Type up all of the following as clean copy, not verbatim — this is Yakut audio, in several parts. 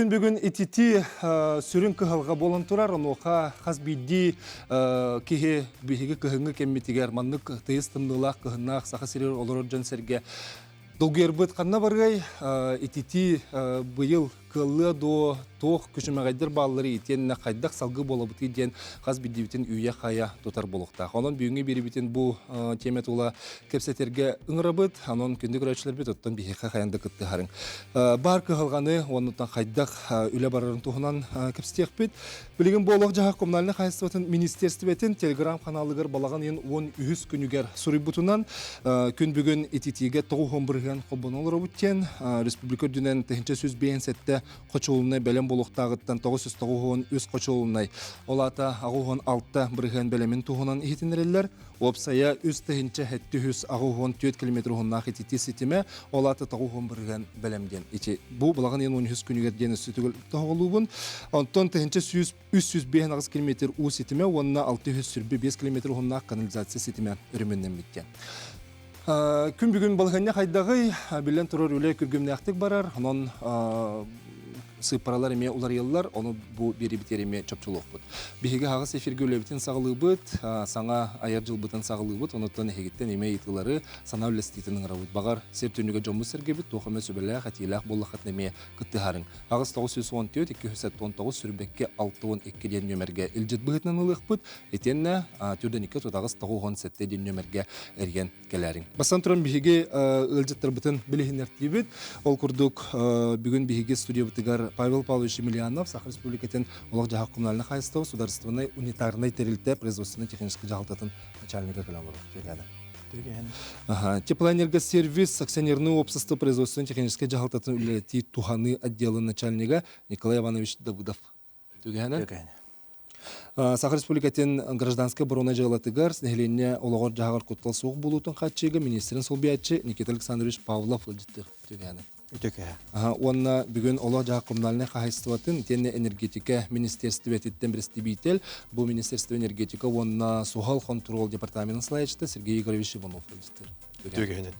Күн бүгүн итити сүрүн кыһалҕа буолан турар, онуоха хас биирдии киһи биһиги кыһыҥҥы кэммитигэр маннык тыйыс тымныылаах кыһыннаах Саха сиригэр олорор дьон-сэргэ долгуйарбыт ханна барыай? Итити быйыл кыаллыа дуо, туох күчүмэҕэйдэр бааллары итиэннэ хайдах салгыы буолабытый диэн хас биирдиибитин үүйэ-хайа тутар буолуохтаах. Онон бүгүҥҥү биэрибитин бу тиэмэ тула кэпсэтэргэ ыҥырабыт. Онон күндү көрөөччүлэрбит оттон биһиэхэ хайан да кыттыһарыҥ. Баар кыһалҕаны уоннуттан хайдах үлэ барарын туһунан кэпсэтиэхпит. Билигин бу олох-дьаһах коммунальнай хаһаайыстыбатын министиэрстибэтин телеграм-ханаалыгар балаҕан ыйын 13 күнүгэр суруйбутунан күн бүгүн ититиигэ 90 бырыһыан холбоно олоробут диэн республика үрдүнэн 1157 хочуолунай бэлэм буолуохтааҕыттан 993 хочуолунай, ол аата 86 бырыһыан бэлэмин туһунан иһитиннэрэллэр. Уопсайа 3784 километр уһуннаах ититии ситимэ, ол аата 90 бырыһыан бэлэм диэн. Ити бу балаҕан ыйын 13 күнүгэр диэн өссө төгүл тоһоҕолуубун. Онтон 1100 305 километр уу ситимэ уонна 625 километр уһуннаах канализация ситимэ өрөмүөннэммит диэн. Күн бүгүн балаһыанньа хайдаҕый? Биллэн турар, үлэ күргүмнээхтик барар. Онон сыыппаралар эмиэ уларыйаллар, ону бу биэрибитигэр эмиэ чопчулуохпут. Биһиги аһаҕас эфиргэ үлэбитин саҕалыыбыт, саҥа айар дьылбытын саҕалыыбыт, онуттан эһигиттэн эмиэ ыйытыылары, санаа үллэстиитин ыҥырабыт. Баҕар, сир түннүгэ дьоммут-сэргэбит туох эмэ сүбэлээх, этиилээх буоллаххытына эмиэ кыттыһарыҥ. Аҕыс 914 279 сүрбэккэ 62 диэн нүөмэргэ илдьит быһыытынан ылыахпыт. Итиэннэ түрдэниккэ тутаҕыс 97 диэн нүөмэргэ эрийэн кэлээриҥ. Бастан туран биһиги ыалдьыттарбытын билиһиннэртиибит. Ол курдук бүгүн биһиги студиябытыгар Павел Павлович Емельянов, Саха Республикатын олох-дьаһах коммунальнай хаһаайыстыба судаарыстыбаннай унитарнай тэрилтэ производственно-техническэй дьаһалтатын начальнига кэлэн олорор. Теплоэнергосервис акционерное общество производственно-техническэй дьаһалтатын үлэлэтии туһаныы отделын начальнига Николай Иванович Давыдов. Түгэһинэ. Саха Республикатын гражданскай оборона дьыалатыгар нэһилиэнньэ олоҕор-дьаһаҕар куттал суох буолуутун хааччыйыыга министрин солбуйааччы Никита Александрович Павлов ыалдьыттыыр. Түгэһинэ. Үтөкөһө. Уонна бүгүн олох-дьаһах коммунальнай хаһаайыстыбатын итиэннэ энергетика министиэристибэтиттэн бэрэстэбиитэл, бу министерство энергетика уонна суһал хонтуруол департаменын салайааччыта Сергей Игоревич Иванов ыалдьыттыыр. Үтүөкэһинэн.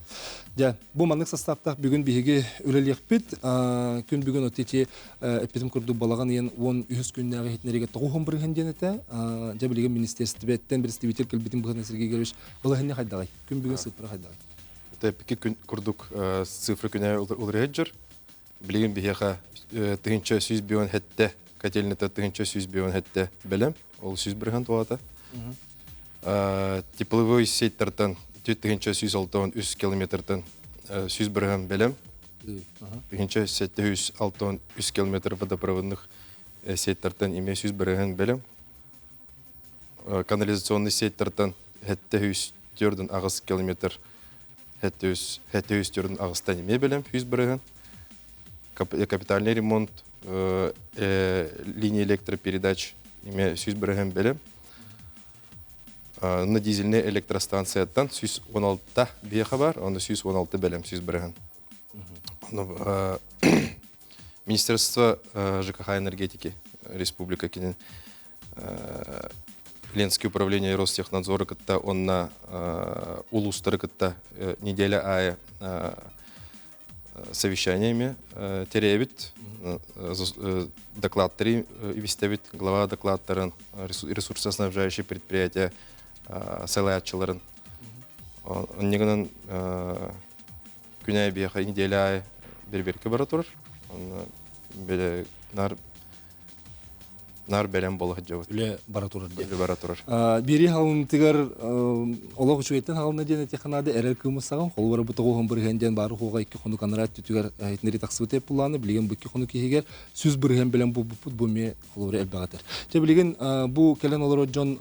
Дьэ, бу маннык састааптаах бүгүн биһиги үлэлиэхпит. Күн бүгүн от ити эппитим курдук балаҕан ыйын 13 күннээҕи иһитиннэриигэ 90 бырыһын диэн этэ. Дьэ, билигин министиэристибэттэн представитель кэлбитин быһыытынан Сергей Игоревич балаһынньа хайдаҕай? Күн бүгүн сыыппара хайдаҕай? Ити күн курдук цифры күнэ уларыйа Билигин биһиэхэ 1157 котельныйта 1157 бэлэм. Ол 100 бырыһан туолата. Тепловой сетьтартан 1163 километртан 100 бырыһан бэлэм. 1763 километр водопроводных сетьтартан имэ 100 бырыһан бэлэм. Канализационный сетьтартан 748 километр 748 эмиэ бэлэм 100 бырыһын. Капитальный ремонт линия электропередач эмиэ 100 бырыһын бэлэм. На дизельный электростанцияттан 116 биэхэ бар, оны 116 бэлэм 100 бырыһын. Министерство ЖКХ энергетики республика кинин Ленское управление Ростехнадзора кытта онна улуустары кытта неделя аайы совещаниями теребит, докладтары истебит, глава докладтарын, ресурсоснабжающие предприятия салаятчыларын. Оннигынан күнэ биэхэ неделя аайы бирбирке бара турар. Нар Нар бэлэм буола сылдьабыт. Үлэ бара турар диэн. Үлэ бара турар. Биэрии хаалынытыгар олох үчүгэйтэн хаалына диэн этиэххэ наада эрэл кыымыссаҕын холобура бу тоҕуһун бырыһыан диэн баары хуоҕа икки хонук анараа өттүтүгэр иһитиннэрии тахсыбыт эп булааны билигин бу икки хонук иһигэр 100% бэлэм буолбуппут бу эмиэ холобура элбэх этэр. Чэ билигин бу кэлэн олорор дьон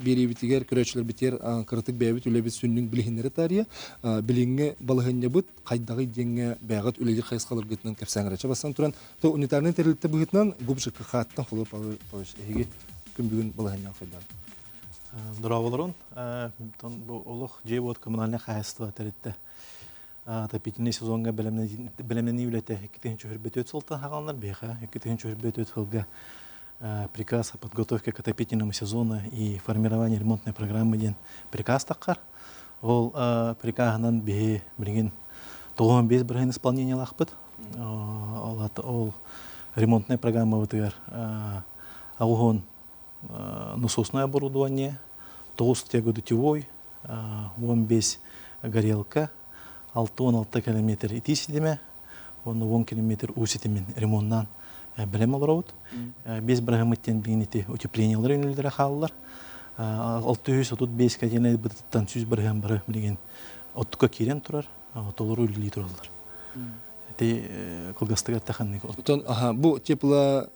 биэриибитигэр көрөөччүлэрбитигэр кыратык бэйэбит үлэбит сүннүн билиһиннэри таарыйа билиҥҥи балаһыанньабыт хайдаҕый диэҥҥэ бэйэҕит үлэлиир хайысхаларгытынан кэпсээҥ эрэ. Чэ бастан туран То унитарнай тэрилтэ быһыытынан ГУП ЖКХ-ттан холобур Павел Павлович эһиги күн бүгүн балаһыанньаҕа хайдаан? Дорооболорун. Бу олох дьиэ-уот коммунальнай хаһаайыстыба тэрилтэ отопительный сезоҥҥа бэлэмнэнии үлэтэ 2024 сылтан хааланар биһиэхэ 2024 сылга приказ о подготовке к отопительному сезону и формировании ремонтной программы диэн приказ таххар. Ол приказынан биһи билигин 95 бырыһын исполнениелаахпыт. Ол Ремонтнай программабытыгар аҕуһун насосное оборудование, 9 тягодутевой, 15 горелка, 66 километр итии ситимэ, уонна 10 километр уу ситимин ремоннаан бэлэм олоробут. 5 бырагыаммыт диэн билигин ити утеплениелар үнүллэрэ хааллар. 635 котельнай бытыттан 100 бырыһыан бары билигин оттукка киирэн турар, толору үлэлии тураллар. Ити кылгастык эттэхинник. Отон бу тепло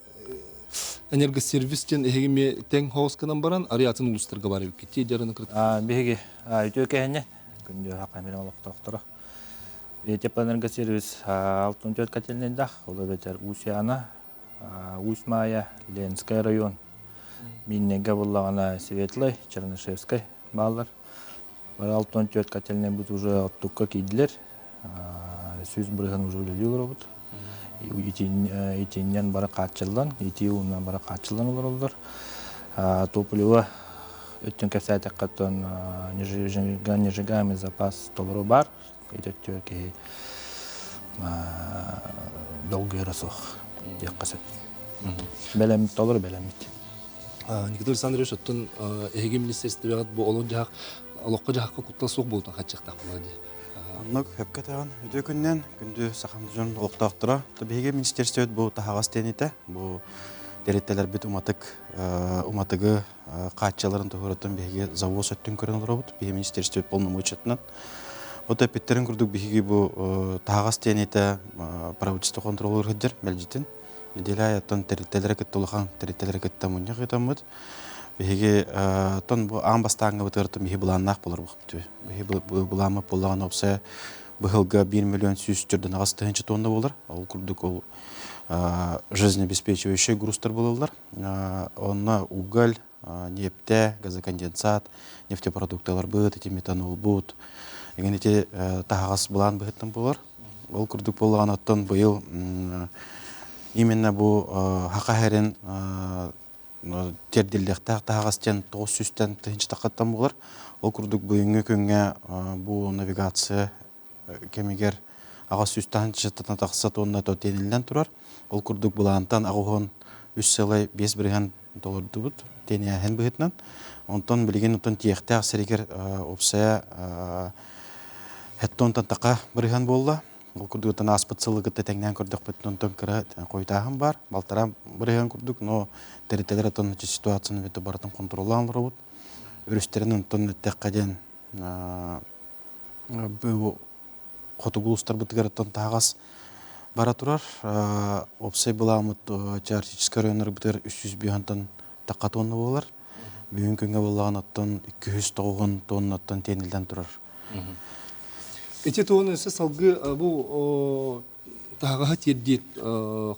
энергосервис диэн эһиги эмиэ тэҥ хоос гынан баран ариатын улуустарга бар эбиккит дии дьарыны кырт. Биһиги үтүө кэһинньэ күндү хакамир олохтоохторо. Теплоэнергосервис 64 котельныйдах, ол эбэтэр Усяна, Усть Майя, Ленскэй район, Миннегэ буллаҕына Светлый, Чернышевскай бааллар. Бары 64 котельнай бут уже оттукка киирдилэр. 100% уже үлэлии олоробут. Итиннэн бары хааччыллан, итии уунан бары хааччыллан олороллор. Топливо өттүн кэпсээтэххэ оттон нежигаемый запас толору бар. Ити өттүгэр киһи долгуйара суох диэххэ сөп. Бэлэм, толору бэлэммит. Никита Александрович, оттон эһиги министерствоҕыт бу олох дьаһах олоххо дьаһахха куттал суох буолтун хаччахтаах буолар дии. Оннук хөпкө таҕан үтүө күннэн күндү сахам дьон олохтоохторо. Биһиги министерствобыт бу таһаҕас тиэнитэ, бу тэрилтэлэрбит уматык уматыгы хааччыларын туһуруттан биһиги завоз өттүн көрөн олоробут. Биһиги министерствобыт полномочиятынан. Вот эппиттерин курдук биһиги бу таһаҕас тиэнитэ правительство контролугар сылдьар мэлдьитин. Неделя айаттан тэрилтэлэри кытта улахан тэрилтэлэри кытта мунньах ыытаммыт. Биһиги тон бу аан бастааҥҥыбытыгар биһи былааннаах болорбут. Биһи былааммыт буоллаҕына опсая быһылга 1 миллион 148 тыһыынча тонна буолар. Ол курдук ол жизнеобеспечивающий грузтар буолаллар. Онно уголь, нефть, газоконденсат, нефтепродукталарбыт, ити метанолбут, эгин ити таһаҕас былаан быһыттан буолар. Ол курдук буоллаҕына оттон быйыл именно бу Хаха сирин тиэрдиллиэхтээх таһаҕас диэн 900-тэн тыһыынча таххаттан буолар. Ол курдук бүгүҥҥү күҥҥэ бу навигация кэмигэр 800 тыһыынчаттан тахса тонна тиэниллэн турар. Ол курдук былаантан 83,5 бырыһыан толордубут тиэнээһин быһыытынан. Онтон билигин оттон тиэхтээх сиригэр уопсайа хеттонтан тақа бырыһан буолла. Ол курдук ааспыт сылы кытта тэҥнээн көрдөхпүт онтон кыра хойутааһын бар, балтараа бырыһан курдук, но тэрилтэлэр оттон ситуацияны бит барытын контроллаан олоробут. Өрүстэрин онтон эттэххэ диэн хотугу улуустарбытыгар оттон таһаҕас бара турар. Уопсай былааммыт Арктическай районнарбытыгар 305 тахха тонна буолар. Бүгүн күҥҥэ буоллаҕына оттон 209 тоннаттан тиэниллэн турар. Ити туһунан өссө салгыы бу таһаҕаһы тиэрдии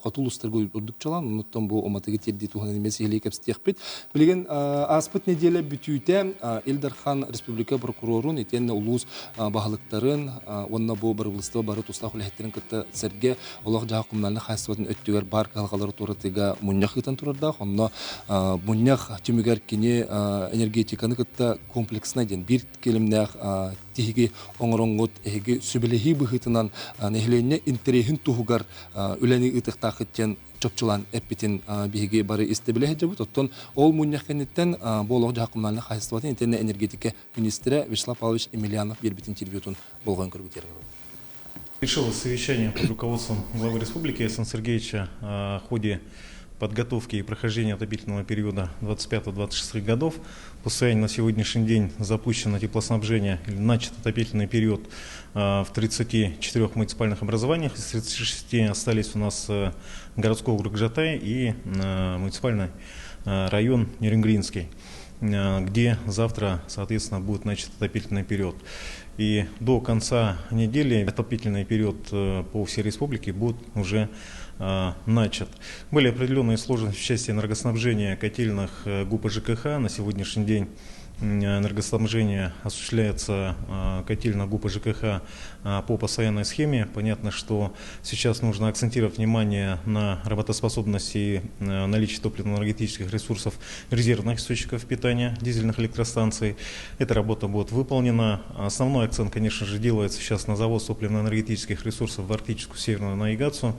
хоту улуустарга ордук чалан, оннуттан бу уматыгы тиэрдии туһунан эмиэ сиһилии кэпсэтиэхпит. Билигин ааспыт нэдиэлэ бүтүүтэ Ил Дархан республика прокурорун итиэннэ улуус баһылыктарын уонна бу бырабыылыстыба бары тустаах үлэһиттэрин кытта сэргэ олох-дьаһах коммунальнай хаһаайыстыбатын өттүгэр баар кыһалҕалары туоратыыга мунньах ыытан турардаах. Онно мунньах түмүгэр кини энергетиканы кытта комплекснай диэн биир кэлимнээх тиһиги оҥороҥҥут эһиги сүбэлэһии быһыытынан нэһилиэнньэ интэриэһин туһугар үлэни ыытыахтааххыт диэн чопчулаан эппитин биһиги бары истэбилэ сылдьабыт. Оттон ол мунньах кэнниттэн бу олох-дьаһах коммунальнай хаһаайыстыбатын итиэннэ энергетика министрэ Вячеслав Павлович Емельянов биэрбит интервьютун болҕойон көрбүт Решил совещание под руководством главы республики Александра Сергеевича в ходе подготовки и прохождения отопительного периода 25-26 годов. По состоянию на сегодняшний день запущено теплоснабжение или начат отопительный период в 34 муниципальных образованиях. Из 36 остались у нас городской округ Жатай и муниципальный район Нерюнгринский, где завтра, соответственно, будет начат отопительный период. И до конца недели отопительный период по всей республике будет уже начат. Были определенные сложности в части энергоснабжения котельных ГУПа ЖКХ. На сегодняшний день Энергоснабжение осуществляется котельно ГУПа ЖКХ по постоянной схеме. Понятно, что сейчас нужно акцентировать внимание на работоспособности и наличии топливно-энергетических ресурсов резервных источников питания дизельных электростанций. Эта работа будет выполнена. Основной акцент, конечно же, делается сейчас на завоз топливно-энергетических ресурсов в Арктическую северную навигацию.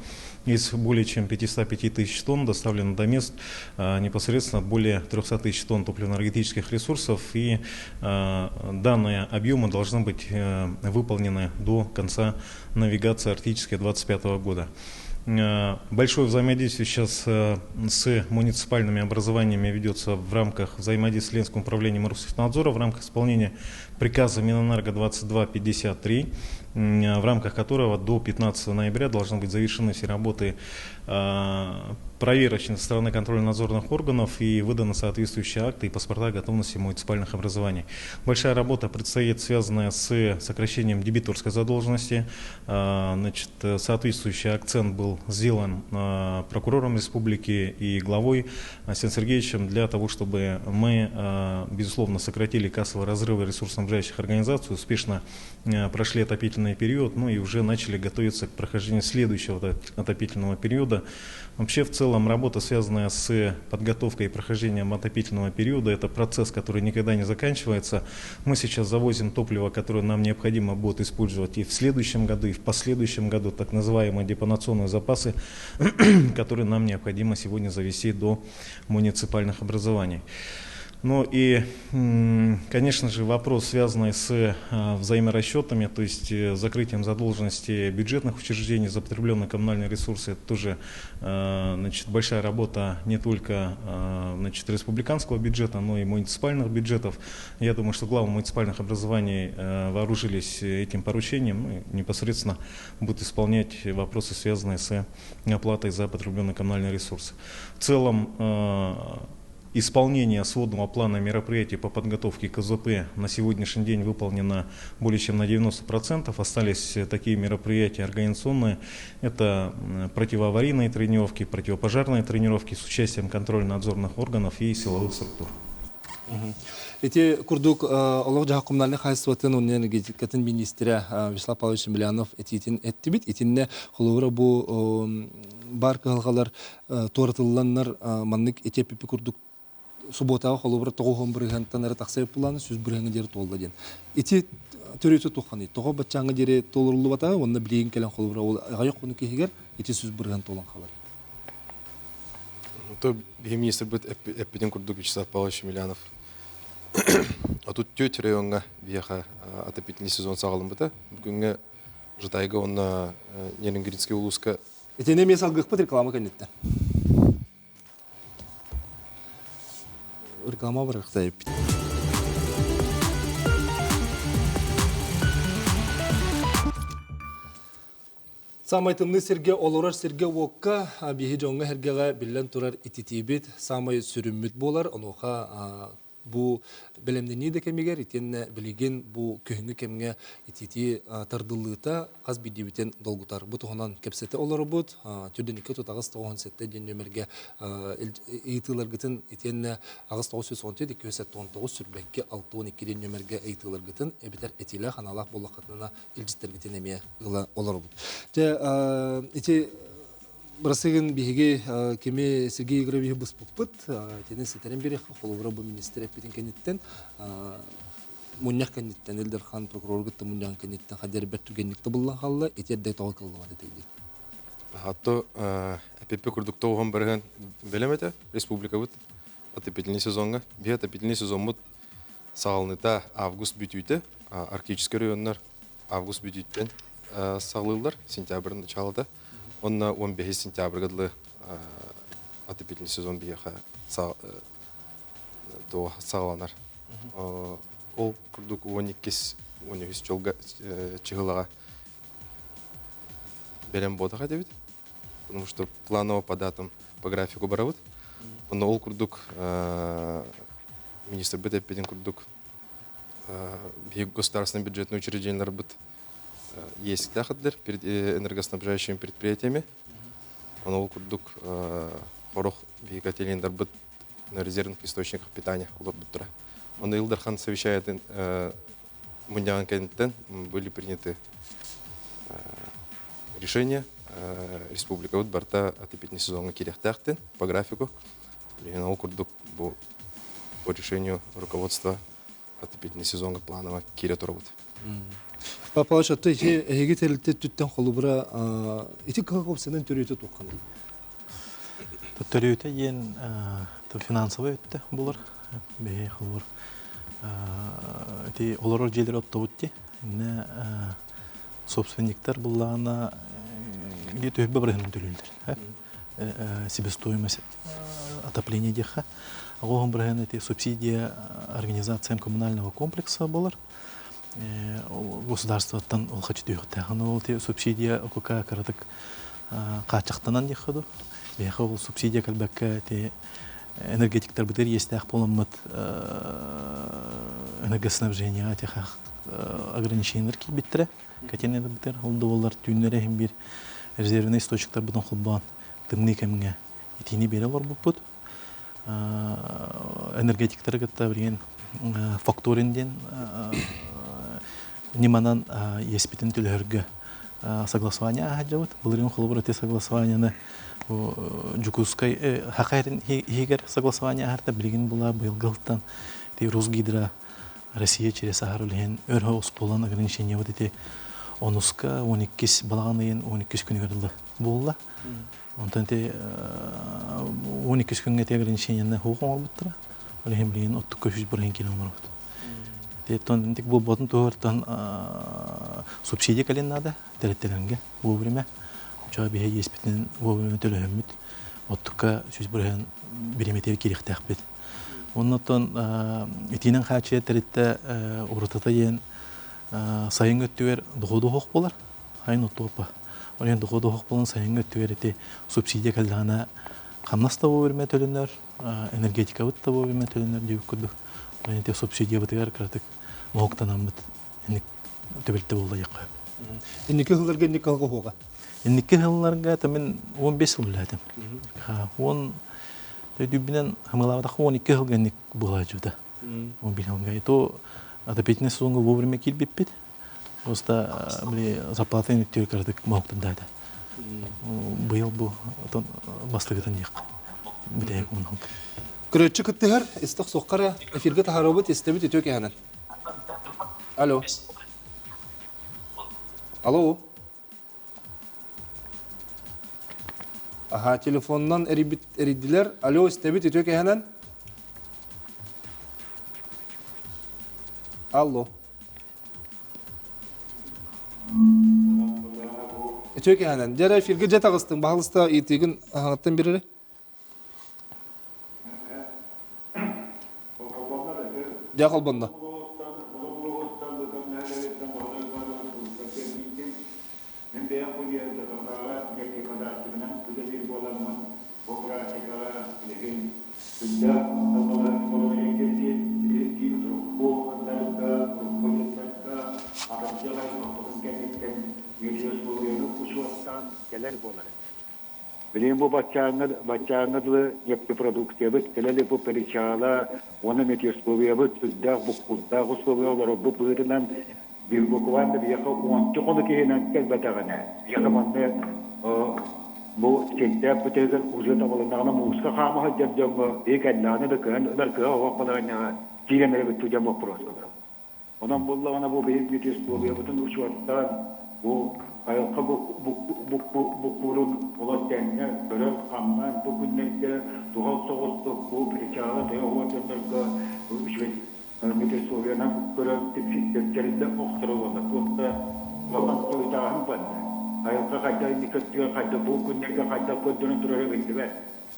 Из более чем 505 тысяч тонн доставлено до мест непосредственно более 300 тысяч тонн топливно-энергетических ресурсов, и данные объемы должны быть выполнены до конца навигации арктической 2025 года. Большое взаимодействие сейчас с муниципальными образованиями ведется в рамках взаимодействия с Ленским управлением Россельхознадзора в рамках исполнения приказа Минэнерго 2253, в рамках которого до 15 ноября должны быть завершены все работы проверочной со стороны контрольно-надзорных органов и выданы соответствующие акты и паспорта готовности муниципальных образований. Большая работа предстоит, связанная с сокращением дебиторской задолженности. Значит, соответствующий акцент был сделан прокурором республики и главой Арсеном Сергеевичем для того, чтобы мы, безусловно, сократили кассовые разрывы ресурсоснабжающих организаций, успешно прошли отопительный период, ну и уже начали готовиться к прохождению следующего отопительного периода. Вообще, в целом, работа, связанная с подготовкой и прохождением отопительного периода, это процесс, который никогда не заканчивается. Мы сейчас завозим топливо, которое нам необходимо будет использовать и в следующем году, и в последующем году, так называемые депонационные запасы, которые нам необходимо сегодня завести до муниципальных образований. Ну и, конечно же, вопрос, связанный с взаиморасчетами, то есть закрытием задолженности бюджетных учреждений за потребленные коммунальные ресурсы, это тоже, значит, большая работа не только, значит, республиканского бюджета, но и муниципальных бюджетов. Я думаю, что главы муниципальных образований вооружились этим поручением, ну, и непосредственно будут исполнять вопросы, связанные с оплатой за потребленные коммунальные ресурсы. В целом, исполнение сводного плана мероприятий по подготовке к ОЗП на сегодняшний день выполнено более чем на 90%. Остались такие мероприятия организационные. Это противоаварийные тренировки, противопожарные тренировки с участием контрольно-надзорных органов и силовых структур. Ити курдук олох-дьаһах коммунальнай хаһаайыстыбатын уонна энергетикатын миниистирэ Вячеслав Павлович Емельянов этиитин эттибит. Итиннэ холобура бу баар кыһалҕалар туоратылланнар маннык ити эппиппи курдук субуотаҕа холобура 90 бырыһыантан эрэ тахса булааны 100 бырыһыаҥҥа диэри туолла диэн. Ити төрүөтэ туохханый? Тоҕо баччааҥҥа диэри толоруллубатаҕа уонна билигин кэлэн холобура ол аҕыйах хонук иһигэр ити 100 бырыһыан туолан хаалар. То биһи министрбит эппитин курдук Вячеслав Павлович Емельянов 34 райоҥҥа биһиэхэ отопительный сезон саҕаламмыта. Бүгүҥҥэ Жатайга уонна Нерюнгринский улууска. Итини эмиэ салгыахпыт реклама кэнниттэн. Реклама барыахта эппит. Саамай тымныы сиргэ олорор сиргэ-уокка биһи дьоҥҥо-сэргэҕэ биллэн турар ититиибит саамай сүрүммүт буолар. Онуоха бу бэлэмнэнии да кэмигэр итиэннэ билигин бу күһүҥҥү кэмҥэ ититии тардыллыыта хас биирдиибитин долгутар. Бу туһунан кэпсэтэ олоробут. Түрдэниккэ тутаҕыс 97 диэн нүөмэргэ ыйытыыларгытын итиэннэ 8 914 279 сүүрбэккэ 62 диэн нүөмэргэ ыйытыыларгытын эбэтэр этиилээх аналаах буоллаххытына илдьиттэргитин эмиэ ыла олоробут. Дьэ, ити Бырасыгын биһиги кими Сергей Егоровичы быспыппыт, итини ситэрэн биэриэххэ, холобура бу министр эппитин кэнниттэн, мунньах кэнниттэн, Ил Дархан прокурору кытта мунньаҕын кэнниттэн хадербер түгэнник табыллан хаалла, ити эрдэ тоҕо кыллыбат этэй диэн. Хатто эпиппи курдук 90 бырыһыан бэлэм этэ республикабыт отопительный сезоҥҥа. Биһи отопительный сезоммут саҕаланыыта август бүтүүтэ, арктическай районнар август бүтүүттэн саҕалыыллар, сентябрь началата. Онно 15 сентябрьга дылы отопительный сезон биһиэхэ саҕаланар. Ол курдук 12 13 дьылга чыһылаҕа бэлэм буотах этибит. Потому что планово по датам, по графику барабыт. Онно ол курдук министрбит эппитин курдук биһиги государственный бюджетный учрежденияларбыт есть перед энергоснабжающими предприятиями. Ону ол курдук сорох биһиги котельныйдарбыт на резервных источниках питания олорбуттара. Онно Ил Дархан совещаниетын мунньаҕын кэнниттэн были приняты решения республикабыт барыта отопительный сезоҥҥа киириэхтээхтин по графику. Билигин ол курдук бу по решению руководства отопительный сезоҥҥа планово киирэ турабыт. Павлович, отто ити эһиги тэрилтэ өттүттэн холобура ити кыһа төрүөтэ туохханый? Төрүөтэ диэн финансовый өттө булар. Биһи холобур ити олорор дьиэлэр оттобут ди. Инне собственниктар буллаҕына где-то бырыһын төлүүллэр. Себестоимость отопления диэххэ. Оҕоһун бырыһын ити субсидия организациям коммунального комплекса болар. Государствоттан ол хачы түһүөхтээх. Ол субсидия ОКК кыратык хааччахтанан диэххэ дуу. Биһиэхэ ол субсидия кэлбэккэ ити энергетиктарбытыгар иэстээх буоламмыт энергоснабжениеҕа ити ограничениелар киирбиттэрэ. Котельнайдарбытыгар ол да буоллар түүннэри иһин биир резервнэй источниктарбытын холбоон тымныы кэмҥэ итиини биэрэ олорбуппут. Энергетиктары кытта билигин факторинг диэн ньыманан иэспитин төлөһөргө согласование ааһадьабыт. Былырыын холобур ити согласованиены Дьокуускай Хаха иһигэр согласование ааһарта билигин була быйылгы сылтан Росгидро Россия через аһар үлэһин өр оҕус буолан ограничениебыт ити онуска 12 балаҕан ыйын 12 күнүгэр дылы буолла. Онтон ити 12 күҥҥэ ити ограничениены хуох оҥорбуттара. Ол иһин билигин оттукка 100 бырыһын киирэн оҥоробут. Тиэттон интик буолбатын туһугартан субсидия кэлин наада тэрилтэлэргэ вовремя. Оччоҕо биһи иэспитин вовремя төлөһөммүт оттукка 100 бырыһын бириэмэтигэр киириэхтээхпит. Оннуттан итиинэн хааччыйар тэрилтэ уратыта диэн сайыҥҥы өттүгэр доходу оһох буолар, сайын оттуоппа. Ол иһин доходу оһох буолан сайыҥҥы өттүгэр ити субсидия кэллэҕинэ хамнас да вовремя төлөнөр, энергетикабыт да вовремя төлөнөр диэбит курдук. Ол иһин ити субсидиябытыгар кыратык моһуктанаммыт инник түбэлтэ буолла диэххэ сөп. Инники сылларга инник кыһалҕа уһуоҕа? Инники сылларга то мин 15 сыл үлэлээтим. 10 Төдүүбүнэн хамыылаабатахха 12 сылга инник буолааччыта. 11 сылга. И то отопительный сезонга вовремя киирбиппит. Просто били зарплата үттүөр кыратык моһуктурдаата. Быйыл бу бастыгытын диэххэ. Бүтэһик уон Көрөөччү кыттыһар, истэх суоххара эфиргэ таһаарабыт, истэбит үтүө кэһэнэн. Алло. Алло. Аха, телефонунан эрийбит эрийдилэр. Алло, истэбит үтүө кэһэнэн. Алло. Үтүө кэһэнэн. Дьэ эфиргэ дьэ таҕыстыҥ, баһалыста ыйытыыгын аһаҕыттан биэрэрэ. Дьэ холбонно. Билигин бу баччааҥҥа дылы нефтепродукциябыт кэлэ бу причала уонна метеословиябыт сүрдээх буккурдаах условия олорорбут быһыытынан буквально биһиэхэ уонча хонук иһинэн кэлбэтэҕинэ биһиэхэ манна бу сирдээх бытыгар уже табылыннаҕына мууска хаама сылдьар дьоҥҥо биһи кэллэҕинэ да кыһан ылар кыһа оһох балаһыанньаҕа киирэн эрэбит дьон боппуруоска олоробут. Онон буоллаҕына бу биһиги метеословиябытын учуоттаан, бу айылҕа буккуурун олох тэҥҥэ көрөн, хамнаан бу күннэргэ суһал соҕустук бу причала тыа уорганнарга үчүгэй метеословиянан көрөн тиксэриллэ охсоро уонна туох да улахан хойутааһын барда. Айылҕа хайдах инники өттүгэр хайдах бу күннэргэ хайдах көрдөрөн турара биллибэт.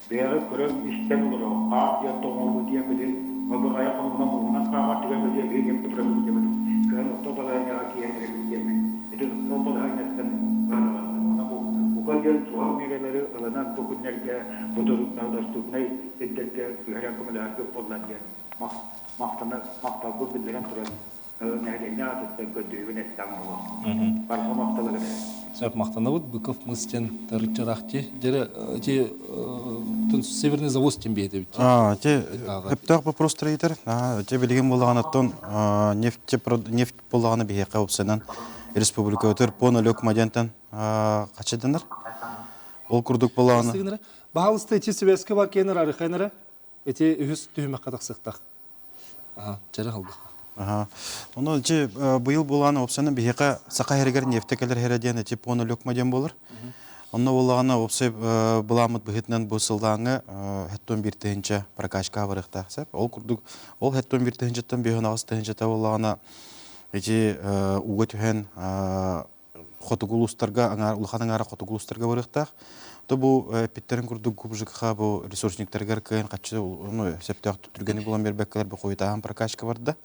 Бэйэҕэ көрөн-истэн олорор, хаар диэн тоҥоруу диэн били мабыҕайа хонугунан муҥунан хаамар түгэн били эбии нефтепродукциябыт кыһын орто балаһыанньаҕа киирэн эрэбит диэммин ити ол балаһыанньаттан быһаарыллар. Онон бу бука диэн суһал миэрэлэри ылынан бу күннэргэ бу доступнай сирдэргэ түһэрэн көмөлөһөргүт буоллар диэн махтана махталбын биллэрэн туран нэһилиэнньэ аатыттан көрдөһүүбүн эттэҕим буолуо. Барҕа махтал эрэ. Сөп махтанабыт Быков мыс диэн тарыччарахти дьэрэ ти Северный завоз диэн биэтэбит. А, те өптөөх вопрос ыйытар. А, те билигин булаҕанаттан нефть нефть булаҕана биһиэхэ опсанан республика өтөр по нолек мадентан хачыданар. Ол курдук булаҕана. Баһалыста ити связка бар кенер арыхайнара эти үһүс түһүмэххэ тахсыктах. Чэрэ халдах. Ону ити быйыл булаан опсаны биһиэхэ саха һэригэр нефть кэлэр һэрэ диэн ити по нолек маден болар. Онно буоллаҕына уопсай былааммыт быһыытынан бу сыллааҥҥы хэттон биир тыһыынча прокачка барыахтаах сөп. Ол курдук ол хэттон биир тыһыынчаттан биэһэн аҕыс тыһыынчата буоллаҕына ити ууга түһэн хотугу улуустарга аҥаар улахан аҥаара хотугу улуустарга барыахтаах. То бу эппиттэрин курдук ГУП бу ресурсниктарыгар кыайан хаччы ну сөптөөх түргэни булан биэрбэккэлэр бу хойутааһын прокачка барда.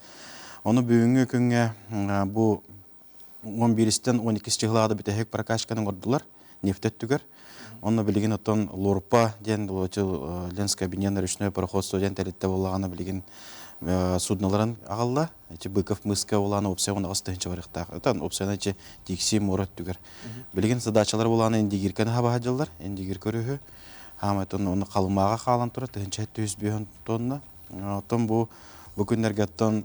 Ону бүгүҥҥү күҥҥэ бу 11-тэн 12 чыһылаада бүтэһик прокачканы оҥордулар нефть өттүгэр. Онно билигин оттон Лорпа диэн Ленское объединенное речное пароходство диэн тэрилтэ буоллаҕына билигин судноларын аҕалла. Ити Быков мыска улаана уопсай 18 тыһыынча барыахтаах. Отон уопсайынан ити Тикси муора өттүгэр. Билигин задачалар булаана Индигирканы хаба дьыллар. Индигир көрүһү. Хаамайтон оны Халымааҕа хаалан турар 1705 тонна. Оттон бу бу күннэргэ оттон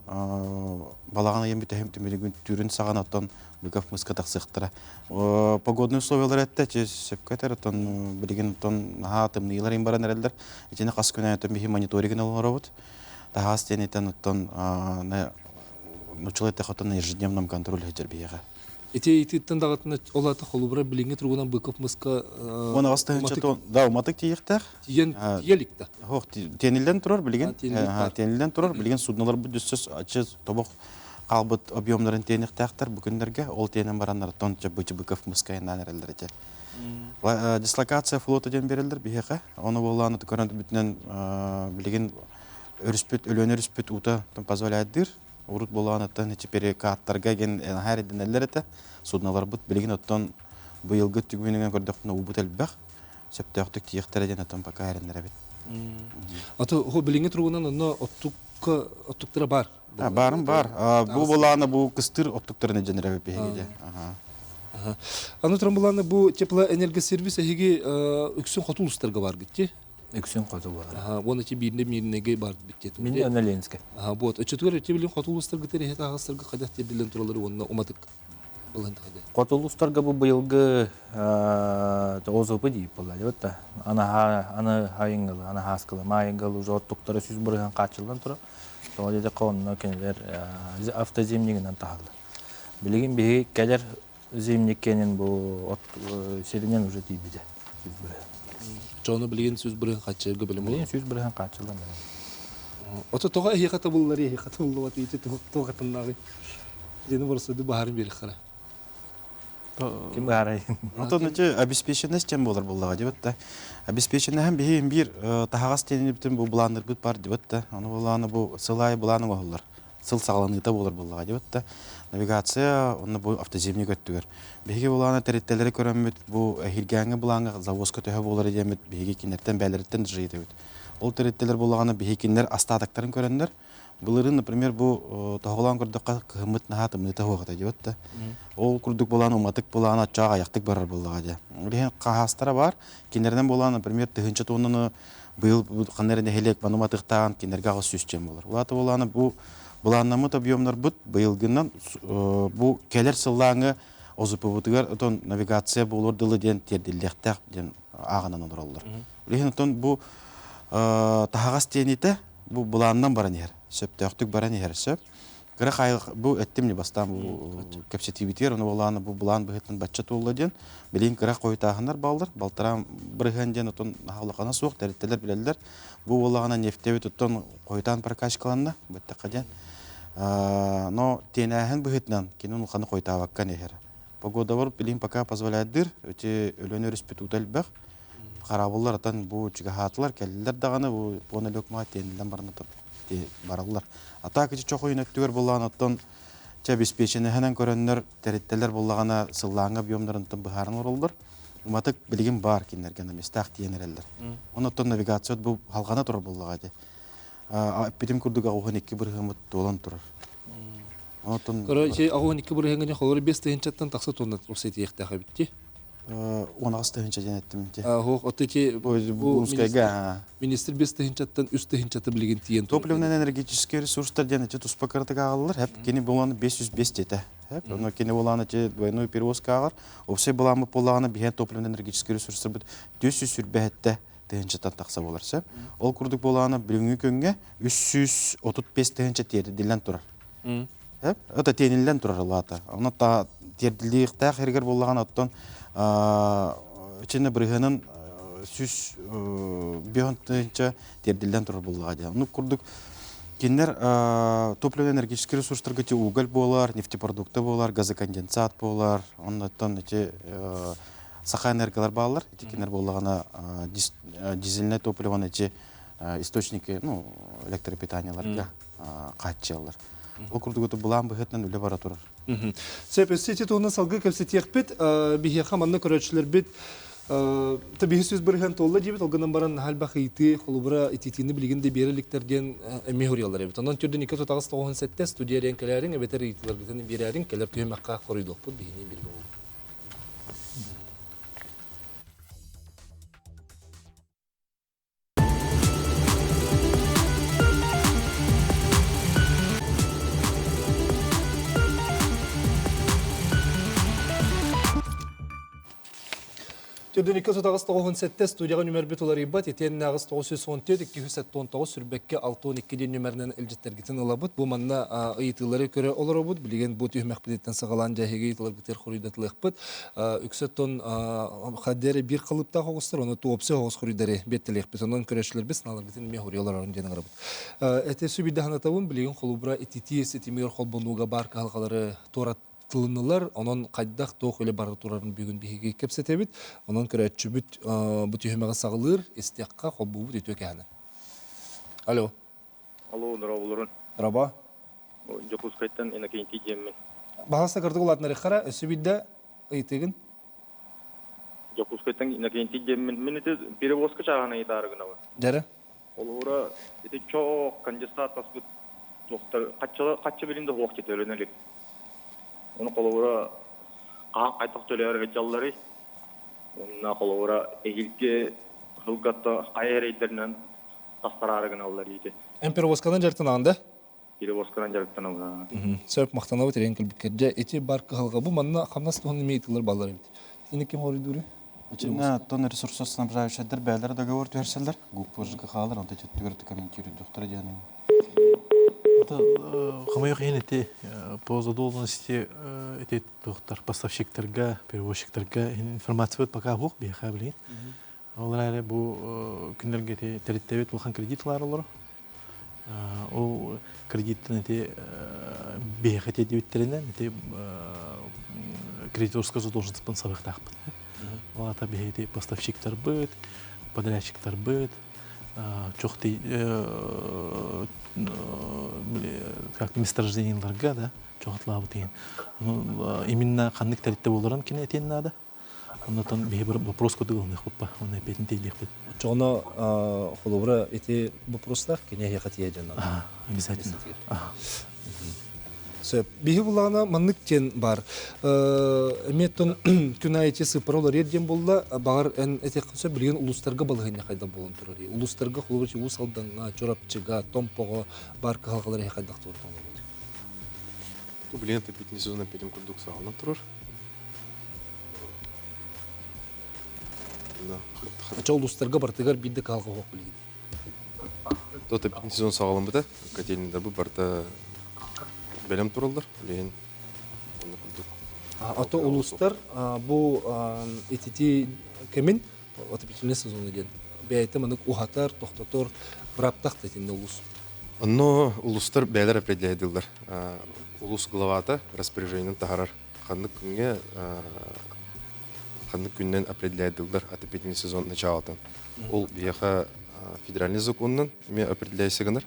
балаҕан ыйын бүтэһим түмүгүн түүрүн саҕана оттон Быков мыска тахсыахтара. Погодный условиялар этте, чи сөпкө этэр, оттон билигин оттон наһаа тымныылар им баран эрэллэр. Итини хас күн оттон биһи мониторигын олоробут. Таһаас диэн оттон нуччалай эттэхэ оттон ежедневном контроле сылдьар биһиэхэ. Ити ититтэн даҕатына ол ата холобура билиҥҥи туругунан Быков мыска Уон аҕыс тыһыынча да уматык тиийиэхтээх. Тиийэн тиийэ илик да. Ох, тиэниллэн турар билигин. Тиэниллэн турар. Билигин судноларбыт дүссөс ачы тобох хаалбыт объемнарын тиэниэхтээхтэр бу күннэргэ. Ол тиэнэн бараннар тон Быков мыска айаннаан эрэллэр этэ. Дислокация флота диэн береллер биһиэхэ. Ону буоллааны көрөн бүтүнэн билигин өрүспүт, Өлүөнэ өрүспүт уута позволяет дыр. Урут буолаан оттон теперь кааттарга ген наһаа эрэйдэнэллэр этэ. Судноларбыт билигин оттон быйылгы түгүнүгэн көрдөхпүнэ уубут элбэх. Сөптөөхтүк тиийиэхтэрэ диэн оттон пока эрэннэрэбит. Ато хо билиҥҥи туругунан онно оттукка оттуктара бар. Баарым бар. Бу булааны бу кыстыр оттуктарын дьэнэрэбит биһиги де. Аны туран булааны бу теплоэнергосервис эһиги үксүн хоту улуустарга баргыт ти? Үксүн хоту буолар. Уонна ти биирне миирнеге бар бит Мин онно Ленскэ. Вот. Өчөтүгэр эти билин хоту улуустарга тириһэ таһастарга хайдах тиэрдиллэн туралары уонна уматык былын тахады. Хоту улуустарга бу быйылгы ОЗП диip буолла дебет ана аны хайынгылы ана хааскылы маайынгылы уже оттуктара сүз бырыһан хаачыллан турар. Тоҕо диэтэххэ онно кинилэр автозимнигинэн таһаллар. Билигин биһиги кэлэр зимник кэнин бу от сиринэн уже тиийбитэ. Сүз бырыһан. Чону билигин сүз бырыһан хааччыйарга билим Билигин сүз бырыһан хааччыллан Ото тоҕо эһиэхэ табыллар эһиэхэ табыллыбат ити туох атыннааҕый? Дьиэни боросуоду баһарын биэриэххэ Ким баарай? Отон ити обеспеченность тем болар буллаҕа дебет да. Обеспеченность биһи биир таһаҕас тиэнибитин бу былааннырбыт бар дебет да. Ону былааны бу сыл аайы былаан оҥоһуллар. Сыл саҕаланыыта буолар буоллаҕа дебет да. Навигация онно бу автозимник өттүгэр. Биһиги былааны тэрилтэлэри көрөммүт бу эһиилгээҥҥи былааҥҥа завозка төһө буолар диэммит биһиги кинилэртэн бээлэриттэн дьиэтэбит. Ол тэрилтэлэр буоллаҕына биһиги кинилэр остатоктарын көрөннөр Былырыын, например, бу тоһоҕолоон көрдөххө кыһыммыт наһаа тымныыта суох этэ диэбит да. Ол курдук былаан уматык былаан оччоох айахтык барар буоллаҕа дьэ. Билигин хаһаастара бар. Кинилэринэн буолаан, например, тыһыынча туоннаны быйыл ханна эрэ нэһилиэк маны уматыктаан кинилэргэ 800 чэм буолар. Улаата буолаана бу былааннаммыт объемнарбыт быйылгынан бу кэлэр сыллааҥы ОЗП-бытыгар отон навигация буолуор дылы диэн тиэрдиллиэхтээх диэн ааҕынан олороллор. Билигин отон бу таһаҕас тиэниитэ бу былаанынан баран иһэр, сөптөөхтүк баран иһэр сөп. Кыра хаайыл бу эттим не бастаан бу кэпсэтиибитигэр ону былааны бу былаан быһыытынан бачча туолла диэн билигин кыра хойутааһыннар бааллар балтараа бырыһыан диэн отон наһаа суох тэрилтэлэр билэллэр бу буоллаҕына нефтебит оттон хойутаан прокачкаланна бэттэххэ диэн но тиэнээһин быһыытынан кини улаханы хойутаабакка иһэр погодабар билигин пока позволяет дыр эти Өлүөнэ өрүспүт уута элбэх хараабыллар атан бу чугаһаатылар кэллилэр даҕаны бу пуона лөкмаа тиэниллэн баран бараллар. А так ити чох ойун өттүгэр буоллаҕына оттон чэ обеспеченеһинэн көрөннөр тэрилтэлэр буоллаҕына сыллааҥҥы объемнарын быһааран олороллор. Уматык билигин баар кинилэргэ на местах тиийэн эрэллэр. Онон навигация бу халҕана турар буоллаҕа ити. Эппитим курдук аҕуһун икки бырыһыаммыт туолан турар. Онтон Короче, 82 бырыһыаҥҥа холобур 5 тыһыынчаттан тахса тонна тиэхтээх эбит. 18 тыһыынча диэн эттим ити. Хоох, отто ити бу Ускайга министр 5 тыһыынчаттан 3 тыһыынчата билигин тиийэн Топливно-энергетические ресурстар диэн ити туспа кыратык ааҕыллар. Хеп кини булан 505 диэтэ. Хеп ону кини булан ити двойной перевозка ааҕар. Опсай буламмыт буоллаҕына биһиэн топливно-энергетические ресурстарбыт 427 тыһыынчаттан тахса буолар сөп. Ол курдук буолаҕына бүгүҥҥү күҥҥэ 335 тыһыынча тиэрдиллэн турар. Сөп? Это тиэниллэн турар улаата. Ону та тиэрдиллиэхтээх эригэр буоллаҕына оттон ичинэ бырыһыанын 105 тыһыынча тиэрдиллэн турар буоллаҕа диэн. Ону курдук кинилэр топливно-энергетический ресурстарга ити уголь буолар, нефтепродукты буолар, газоконденсат буолар, оннуттан ити саха энерголар бааллар. Ити кинилэр буоллаҕына дизельное топливоны ити источники, ну, электропитанияларга хааччыйаллар. Ол курдук былаан быһыытынан үлэ бара турар. Сөп, өссө ити туһунан салгыы кэпсэтиэхпит. Биһиэхэ манна көрөөччүлэрбит биһи сүз бырыһан туолла диэбит, ол гынан баран наһаа элбэх ыйытыы, холобура ититиини билигин да биэрэ иликтэр диэн эмиэ суруйаллар эбит. Онон төрдүн 2 9 97 студия диэн кэлээриҥ, эбэтэр ыйытыыларгытын биэрээриҥ, кэлэр түһүмэххэ хоруйдуохпут биһини бииргэ буолуҥ. Төрдүн 2 9 97 студияға нөмірбіт уларыйбат, итиэн ағыз 914 279 сүрбэкке 612 диэн нөмірінен илдьиттэргитин ылабыт. Бу манна ыйытыылары көрө олоробут. Билигин бу түһүмэхпититтэн саҕалаан дьэһиги ыйытыыларгытыгар хоруйдатылыахпыт. Үксөттон хаддere бир қалыптаах оҕустар, оны туопсы оҕус хоруйдары беттелиэхпит. Онон көрөчүлэрбит сыналаргытын эмиэ хоруйалар диэн ыңырабыт. Эте сүбидаханатабын билигин холубура ититии ситимигэр холбонууга бар кыһалҕалары туорат тылынылар, онон хайдах туох үлэ бара турарын бүгүн биһиги кэпсэтэбит. Онон көрөөччүбүт бу түһүмэҕи саҕалыыр, истиэххэ холбуубут үтүө кэһэнэ. Алло. Алло, здорово, Раба. Дьокуускайтан Иннокентий диэммин. Баһаста кырдык улаатынарыххара, өссө бидде ыйытыгын. Дьокуускайтан Иннокентий диэммин. Мин ити перевозка чааһын ыйытаары гынабын. Дьэрэ. Олура ити чоох конденсат таспыт туохтар хачча билин да хуох төлөнө илик. Ону холобура хаһан хайдах төлөөр сылдьалларый? Онно холобура эһиилги сылгатта хайа эрейдеринэн тастараары гыналлар ити. Эн перевозканан дьарыктанаҕын да? Перевозканан дьарыктанабын. Сөп, махтанабыт ирен кэлбиккэрдэ. Ити бар кыһалҕа бу манна хамнас туһунан эмиэ ыйытыылар бааллар эбит. Итини ким хоруйдууруй? Итиннэ оттон ресурсоснабжающайдар бээлэр договор түһэрсэллэр. ГУП хаалар, онто түттүгэр комментируйдуктара диэн. Это хомойуох иһин ити по задолженности эти туохтар поставщиктарга, перевозчиктарга информация пока суох биһиэхэ билигин. Ол эрээри бу күннэргэ ити тэрилтэбит улахан кредит ылар олоро. Ол кредиттэн ити биһиэхэ тиэрдибиттэринэн ити кредиторская задолженностьпын сабыахтаахпыт. Ол аата биһиги ити поставщиктарбыт, подрядчиктарбыт, чох как месторождениеларга да чохотлаабыт иһин. Именно ханнык тэрилтэ буоларын кини этиэн наада. Оннотон биһи бір вопрос курдук ылыныахпыт уонна эпиэтин тиэлиэхпит. Очоҕуна холобура ити вопростаах кини эһиэхэ тиийэ дьонно. Обязательно. Сөп. Биһи булаана маннык диэн бар. Эмиэттон күн аайы сыппара олар диэн булла, баҕар эн этиэххин сөп билигин улуустарга балаһыанньа хайдах буолан турар. Улуустарга холобура Уус Алдаҥҥа, Чурапчыга, Томпоҕо бар кыһалҕалар эһи хайдах туортан олорбут. Билигин отопительный сезон эппитим курдук саҕаланан турар. Ача улуустарга бартыгар биирдэ кыһалҕа суох билигин. Отопительный сезон саҕаламмыта. Котельныйдар бу барыта бэлэм тураллар. Билигин онно курдук. Ато улуустар бу итити кэмин отопительный сезону диэн бэйэтэ манык уһатар, тохтотор бырааптах да итиннэ улус. Онно улустар бэйэлэр определяйдылар. Улус главата распоряжениен таһарар. Ханнык күҥҥэ ханнык күннэн определяйдылар отопительный сезон началотын. Ол биһиэхэ федеральный законунан эмиэ определяйся гынар.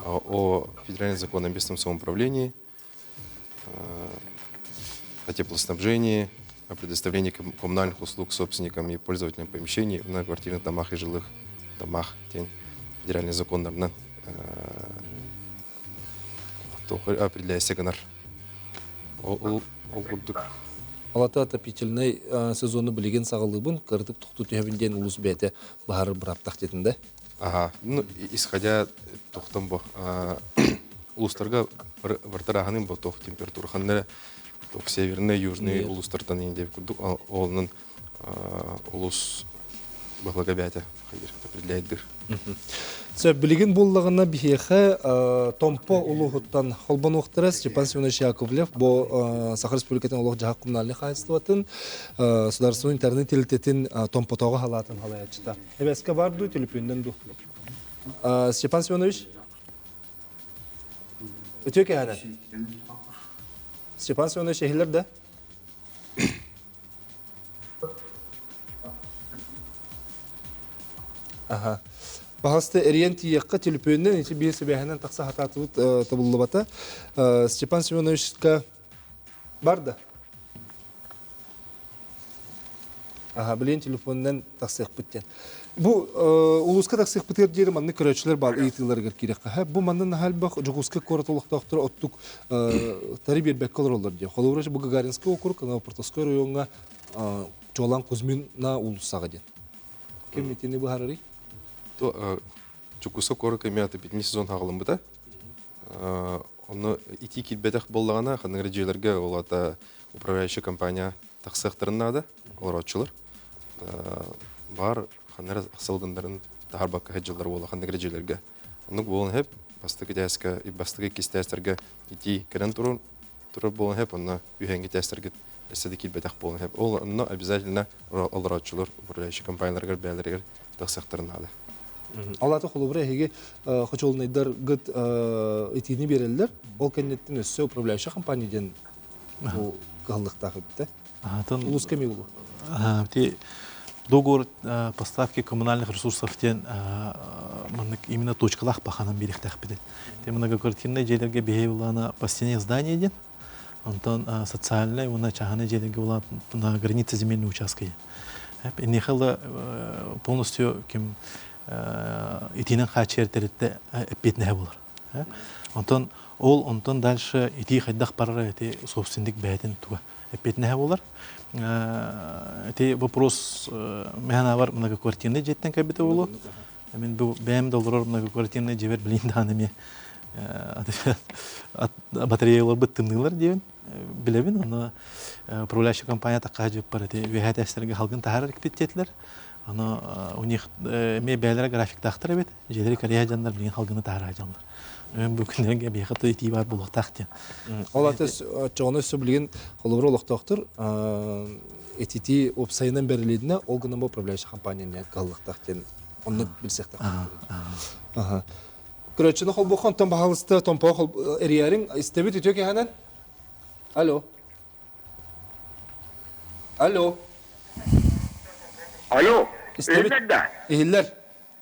О федеральный закон о местном самоуправлении, о теплоснабжении, о предоставлении коммунальных услуг собственникам и пользователям помещений в многоквартирных домах и жилых домах. Диэн федеральный законнарынан определяйся гынар. Ол ол курдук. Алата отопительнай сезону билигин саҕалыыбын, кыратык тохтуу түһэбин диэн улус бэйэтэ баһарар бырааптах диэтин да. Аха, ну исходя тохтон бу улустарга бартарааһынын бу тох температура ханна тох северный, южный улустартан индия курдук олунун улус баһылыга бэйэтэ хайыр определяйдыр. Сөп, билигин буллаҕына биһиэхэ Томпо улууһуттан холбонуохтара Степан Семенович Яковлев бу Саха Республикатын олох-дьаһах коммунальнай хаһаайыстыбатын Судаарыстыбаннай интернет тэрилтэтин Томпотооҕу халаатын халайааччыта. Эбэскэ бар дуу, төлөпүөннэн дуу? Степан Семенович? Үтүө кэһэнэ. Степан Семенович эһилер да? Аха. Баһаста эрийэн тиийиэххэ төлөпүөнүнэн ити биир сибээһинэн тахса сатаатыбыт табыллыбата. Степан Семеновичка бар да? Аха, билин телефонунан тахсыахпыт диэн. Бу улууска тахсыахпытыгар диэри маннык көрөөччүлэр баал ыйытыыларыгар киириэххэ. Бу манна наһаа элбэх Дьокуускай куорат олохтоохторо оттук тары биэрбэккэ олороллор диye. Холобура, бу Гагаринскай округ, Новопортовской оройуоҥҥа Чуолаан Кузьмина уулуссаҕа диэн. Ким итини быһаарарый? Дьокуускай куоракка эмиэ отопительный сезон хаҕылыммыта. Онно итии киирбэтэх буоллаҕына, ханнык эрэ дьиэлэргэ ол аата управляющая компания тахсыахтарын наада, олорооччулар. Баар ханна эрэ сылгындарын таһаарбакка сылдьаллар буолла ханнык эрэ дьиэлэргэ. Оннук буолан иһэп, бастакы этээскэ, бастакы иккис этээстэргэ итии кэлэн турар турар буолан иһэп, онно үһэҥҥи этээстэргэ өссө да киирбэтэх буолан иһэп. Ол онно обязательно олорооччулар управляющай компанияларыгар бэйэлэригэр тахсыахтарын наада. Ол аата холобура эһиги хочуолунайдаргыт итиини биэрэллэр, ол кэнниттэн өссө управляющай компания диэн бу кыһаллыктаах эбит да. Улууска эмиэ булу. Ти договор поставки коммунальных ресурсов диэн маннык именно точкалаах паханан биэриэхтээхпит. Те многоквартирный дьиэлэргэ биһи улаана по стене здания диэн, онтон социальный уонна чааһынай дьиэлэргэ улаан на границе земельного участка диэн. Иннихэ полностью ким итиинэн хааччыйар тэрилтэ эппиэтинэһэ буолар. Онтон ол онтон дальше итии хайдах барара ити собственник бэйэтин туга эппиэтинэһэ буолар. Ити вопрос мэхэнабар многоквартирный дьиэттэн кэлбитэ буолуо. Мин бу бэйэм да олорор многоквартирный дьиэбэр билин даҕаны эмиэ батареяларбыт тымныылар диэбин билэбин. Ону управляющая компания такка дьыппар ити үөһээ тэстэргэ халгын таһаарар экпит диэтилэр. Ону у них эмиэ бэйэлэрэ графиктаахтар эбит. Дьиэлэри кэрийэ дьоннор билигин халгыны таһаарар дьоннор. Бу күннэргэ биһиэхэ то итии баар буолуохтаах диэн. Ол аты оччоҕуна өссө билигин холобура олохтоохтор итити уопсайынан бэрилиитинэ ол гынан бу управляющая компания кыһаллыахтаах диэн оннук билсиэхтээх. Көрөөччүнү холбуохха онтон баһаалыста томпо эрийэриҥ истэбит үтүө киһэнэн. Алло. Алло. Алло. Истэбит. Иһиллэр да? Иһиллэр.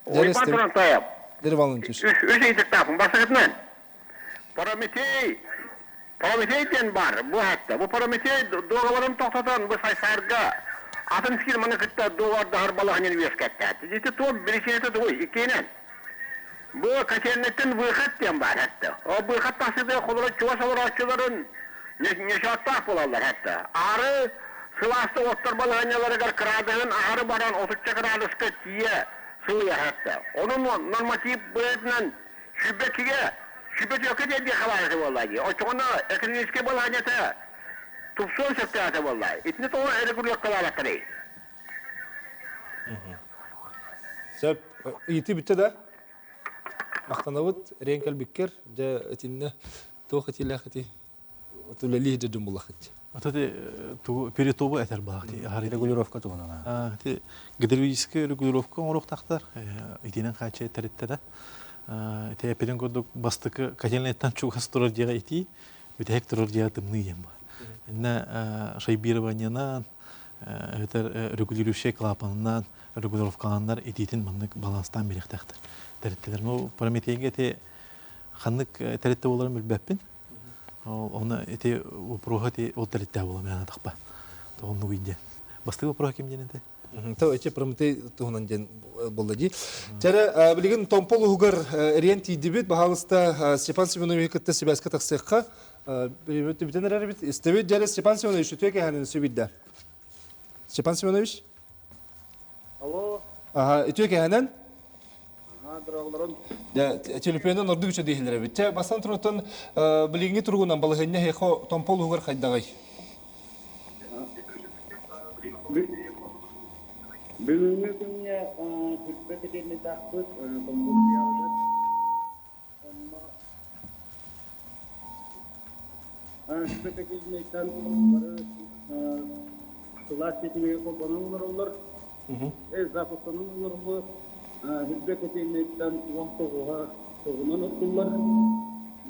Уйбаан Турантаев. Дэр Валентинович. Үс ыйытыктаахпын. Бастакытынан, Прометей, Прометей диэн баар бу хатта. Бу Прометей дуогабарын тохтотон бу Сайсаарга атын фирманы кытта дуогабардаһар балаһанньаны үөскэттэ. Ити туох биричиинэтэ тугуй? Иккиһинэн, бу котельнайтан выход диэн баар хатта. Ол выход тахсыытыгар холоро чугас олорооччуларын несчеттаах буолаллар хатта. Аһары сылааста оттор балаһанньаларыгар кыраадыһын аһары баран отучча кыраадыска тиийэ сылыйар хатта. Онон норматив быһыытынан сүүрбэккигэ сүүрбэ түөркэ диэн халаанаты буолла дии. Оччоҕуна экономическай балаһанньата тупсуон сөптөөх буолла. Итини тоҕо регулировкалаабаттарый? Сөп. Ыйытыы бүттэ да? Махтанабыт Рен кэлбиккэр. Дьэ, итиннэ туох этиилээх ити үлэлии дьон буллахыт. Ата тугу перетобу этэр баах ти регулировка туһунан. Ти гидравлическая регулировка оҥоруохтаахтар. Итинэн хааччы тэриттэрэ. Ити эппитин курдук бастакы котельнайтан чугас турар дьиэҕэ итии, бүтэһик турар дьиэҕэ тымныы диэн баар. Иннэ шайбированиенан эбэтэр регулирующай клапанынан регулировкаланнар итиитин маннык баланстаан биэриэхтээхтэр. Тэриттэлэр. Ну, Прометейгэ ити ханнык тэрилтэ буоларын билбэппин. Оны ити вопроһа ити ол тэрилтэ буола мээнэ тахпа. Тоҕоннугуй диэн. Бастакы вопроһа ким диэн этэй? То эти Прометей туһунан диэн буолла дии. Чэрэ, билигин Томпол уһугар эриэн тиийдибит. Баһаалыста Степан Семенович кытта сибээскэ тахсыахха. Бүтэн эрэр эбит. Истэбит дьэрэ Степан Семенович үтүө кэһэнин сүбүйдэ. Степан Семенович? Алло. Аха, үтүө кэһэнэн? Аха, дороголорун. Телефонун ордук үчө диэһилэр эбит. Чэ, бастан турутун билиҥҥи туругунан балаһыанньа хехо Томпол уһугар хайдаҕый? Бүгүҥҥү күҥҥэ сүрбэ кэтиэннэйдаахпыт Томпол филиалыгар. Онно сүрбэ кэтиэннэйтэн бары сылаас ситимигэр холбонон олороллор. Запустанан олороллор. Сүрбэ кэтиэннэйтэн 19-а тоҕунан оттуллар.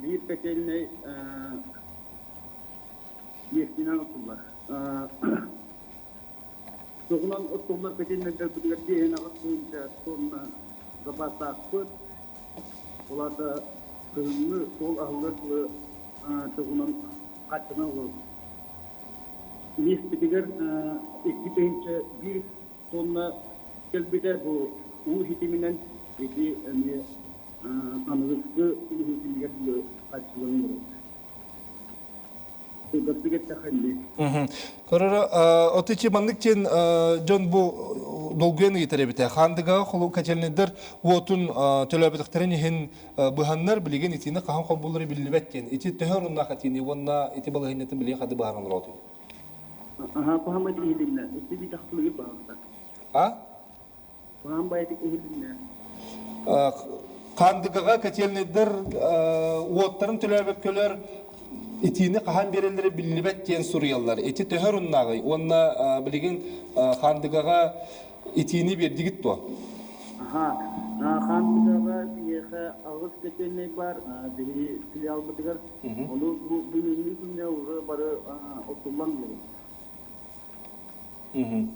Биир котельнай нефтинэн оттуллар. Тугунан оттуллар котельнайдарбытыгар 58 тонна запастаахпыт. Ол аата кыһыҥҥы суол аһыллар дылы тугунан хаччынан олоробут. Нефтитигэр 2001 тонна кэлбитэ бу уу ситиминэн ити эмиэ аныгыскы уу ситимигэр дылы хаччыланан олоробут. Көрөрө отычы маннык диэн дьон бу долгуйан ыйытар эбитэ. Хаандыгаҕа холу котельнайдар уотун төлөөбөтөхтөрүн иһин быһаннар билигин итини хаһан холбууллара биллибэт диэн. Ити төһө оруннаах этиини уонна ити балаһыанньатын билигин хады быһааран олоротуй? Аха, куһаҕан байтык иһилиннэ. Өссө биир тахсылыгы баһылта. А? Куһаҕан байтык иһилиннэ. Хаандыгаҕа котельнайдар уоттарын төлөөбөккөлөр итиини хаһан биэрэллэрэ биллибэт диэн суруйаллар. Ити төһө оруннааҕый? Уонна билигин Хаандыгаҕа итиини биэрдигит дуо? Аха, Хаандыгаҕа биһиэхэ аҕыс котельнай баар, биһиги филиалбытыгар. Ону бу бүгүҥҥү күҥҥэ уже бары оттуллан олоробут.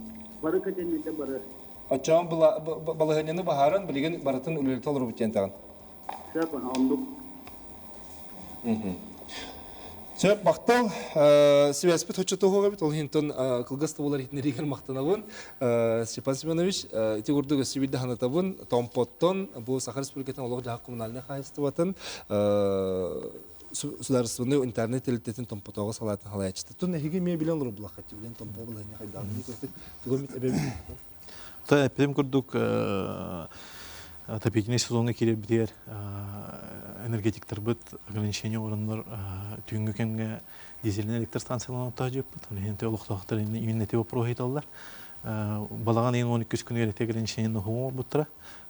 Бары котельнайдар бары. Оччоон балаһыанньаны баһааран билигин барытын үлэлэтэ олоробут диэн таҕын. Сөп, оннук. Сөп, махтал. Связьпит хоччотуһуга эбит, ол иһинтон кылгас да буолар иһитиннэриигэр махтанабын. Степан Семенович, ити курдук өссө биирдэ санатабын, Томпоттон бу Саха Республикатын олох-дьаһах коммунальнай хаһаайыстыбатын судаарыстыбаннай унитарнай тэрилтэтин Томпотооҕу салаатын салайааччыта. Тун эһиги эмиэ билэн олорбулахха билэн Томпо балаһыанньа хайдаҕын тугу эмит эбэбит. Та эппитим курдук отопительный сезоҥҥа киирэрбитигэр энергетиктарбыт ограничение оҥороннор түүҥҥү кэмҥэ дизельнэй электростанцияларын оттоһдьуппут. Ол иһин олохтоохтор именно ити вопроһу ыйыталлар. Балаҕан ыйын 12 күнүгэр ити ограничениены оҥорбуттара.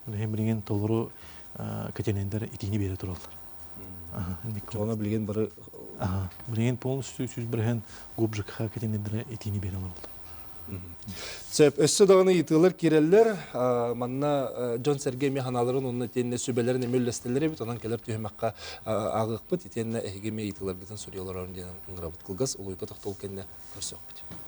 Ол иһин билигин толору котельнайдар итиини биэрэ тураллар. Оны билигин бары билигин полностью 100% ГУП ЖКХ котельнайдара итиини биэрэ олороллор. Сөп. Өссө даҕаны ыйытыылар киирэллэр. Манна дьон-сэргэ эмиэ санааларын уонна итиэннэ сүбэлэрин эмиэ үллэстэллэр эбит. Онон кэлэр түһүмэххэ ааҕыахпыт. Итиэннэ эһиги эмиэ ыйытыыларгытын суруйа олорорун диэн ыҥырабыт. Кылгас улуйка тохтол кэннэ көрсүөхпүт.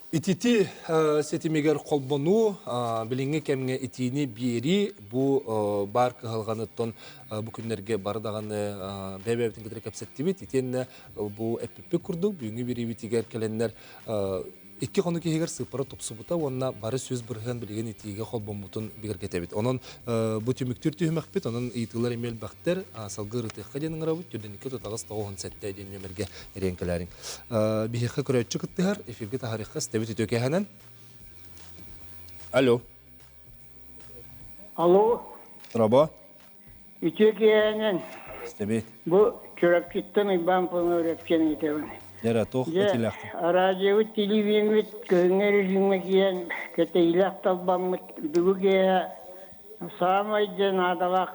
Итити ситимигэр холбонуу, билиҥҥи кэмҥэ итиини биэрии бу баар кыһалҕаныттан бу күннэргэ бары даҕаны бэйэ-бэйэбитин кытары кэпсэттибит. Итиэннэ бу эппиппит курдук бүгүҥҥү биэриибитигэр кэлэннэр икки хонук иһигэр сыыппара тупсубута уонна бары 100% билигин итиигэ холбоммутун бигэргэтэбит. Онон бу түмүктүүр түһүмэхпит, онон ыйытыылар эмиэ элбэхтэр, салгыы ырытыахха диэн ыҥырабыт, түрдэнниккэ тутаҕас 97 диэн нүөмэргэ эриэн кэлээриҥ. Биһиэхэ көрөөччү кыттыһар, эфиргэ таһаарыахха истэбит үтүө кэһэнэн. Алло. Алло. Рабо. Үтүө киэһэнэн. Истэбит. Бу Чурапчыттан Уйбаан Пономарев диэн ыйытабын. Дьэ, туох этилээхтин? Радиобыт, телевизиоммут кыһыҥҥы режимҥэ киирэн кэтэһиилээх талбаммыт бүгүн киэһэ саамай дьэ наадалаах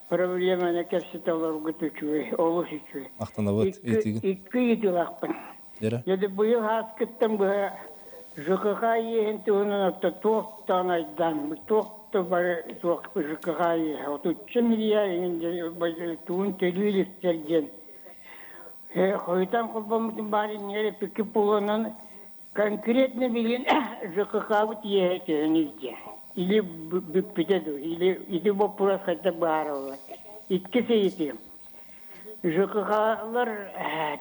проблеманы кэпсэтэ олорбут үчүгэй, олус үчүгэй. Махтанабыт ыйытыгын. Икки ыйытыылаахпын. Дьэ. Дьэ, быйыл ааскыттан быһа ЖКХ иэһин туһунан отто туох да анайдаан, туох да бары туох ЖКХ иэһэ отучча миллиард иҥин тугун төлүү иликтэр диэн хойутаан холбоммутун баар иннигэр эппикки буолуонан конкретно билин ЖКХ-быт иэһэ төһөнүй диэн или бүппүтэ дуу или ити боппуруос хайдах быһаарыллар. Иккис ыйытыым. ЖКХ-лар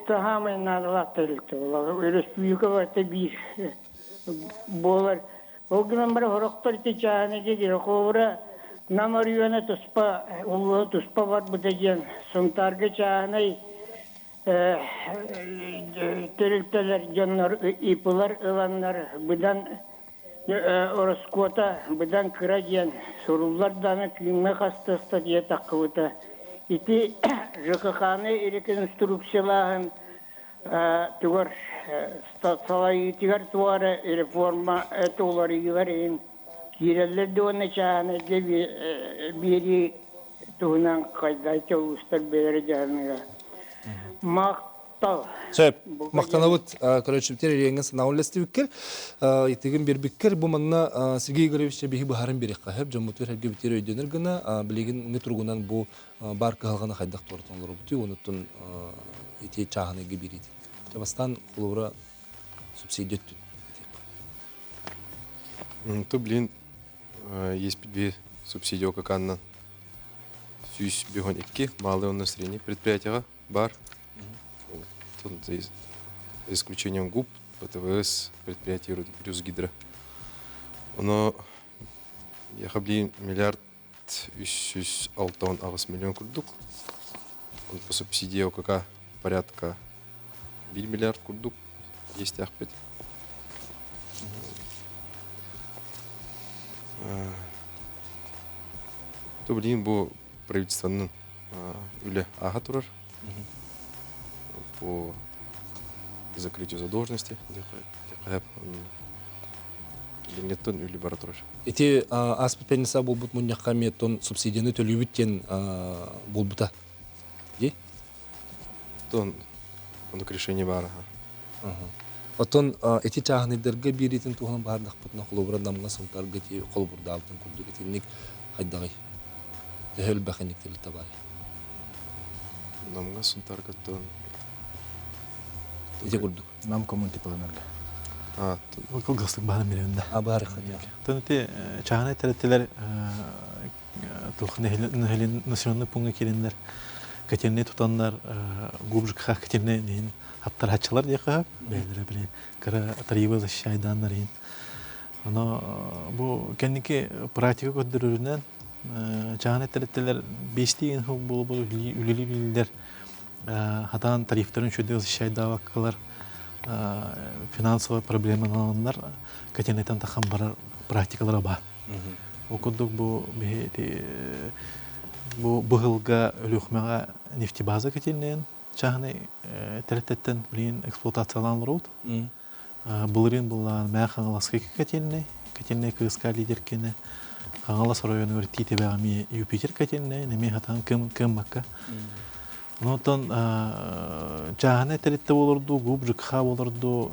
таһаамай наадалаах тэрилтэ буолар. Өрөспүүбүлүкэ барыта биир буолар. Ол гынан баран сорохтор ити чааһынай дьиэ холобура Нам оройуона туспа, улууһа туспа барбыта диэн Сунтаарга чааһынай тэрилтэлэр дьоннор ИП-лар ыланнар быдан ороскуота быдан кыра диэн суруллар даҕаны күҥҥэ хаста диэ таххыбыта. Ити ЖКХ-ны реконструкциялааһын тугар салайыытыгар туора реформа уларыйыылар иһин киирэллэр да уонна чааһынайга биэрии туһунан хайдайча улуустар бэйэлэрэ дьаһаныыга. Махтал. Сөп. Махтанабыт көрөөччүбүтэр эриэҥҥэ санаа үллэстибиккэр, итигин биэрбиккэр бу манна Сергей Игоревич биһи быһарын биэриэххэ сөп, дьоммутугар эргибитигэр өйдөнөр гына, билигин ҥы туругунан бу бар кыһалҕаны хайдах туоратан олоробутуй, онуттан ити чааһынайга биэриитин. Бастаан холобура субсидия өттүн этиэххэ. Ту блин есть би субсидия ОКК-нан 152 малый уонна средний предприятиеҕа бар. За исключением ГУП, ПТВС, предприятие Рюсгидро. Оно яха блин миллиард 368 миллион курдук. Он по субсидии ОКК порядка 1 миллиард курдук есть ахпет. То блин бу правительствонун үлэ ааха турар по закрытию задолженности Билиҥҥиттэн үлэ бара турар. Ити ааспыт пятница буолбут мунньахха эмиэ субсидияны төлүүбүт диэн буолбута. Дии? Тон оннук решение баар. Оттон ити чааһынайдарга биэриитин туһунан баһардахпытына холобура Намҥа Сунтаарга ити холобурдаабытын курдук итинник хайдаҕый? Төһө элбэх инник тэрилтэ баарый? Намҥа Сунтаарга тон Ити курдук. Нам коммунтипланарга. Кылгастык баһан бирэбин да. А баар Тон ити чааһынай тэрилтэлэр туох населенный пункка киирэннэр котельнай тутаннар губжикха котельнай иһин аттараччылар диэххэ бэйэлэрэ били кыра тарифы защищайдааннар иһин оно бу кэнники практика көрдөрөрүнэн чааһынай тэрилтэлэр бэстии буолбут үлэлииллэр хатаан тарифтарын үчүгэйдик защищайдаабаккалар финансовай проблемалананнар котельнайтан тахан барар практикалара баар. Ол курдук бу бу быһылга Өлүөхүмэҕэ нефтебаза котельнайын чааһынай тэрилтэттэн билигин эксплуатациялаан олоробут. Былырыын былаан Мээ Хаҥаласка котельнай, котельнай кыыска лидер киэнэ Хаҥалас оройуонугар Тиитэбэҕэ эмиэ Юпитер котельнай, эмиэ хатаан кыаммакка. Онтон чааһынай тэрилтэ буолордуу, ГУП, ЖКХ буолордуу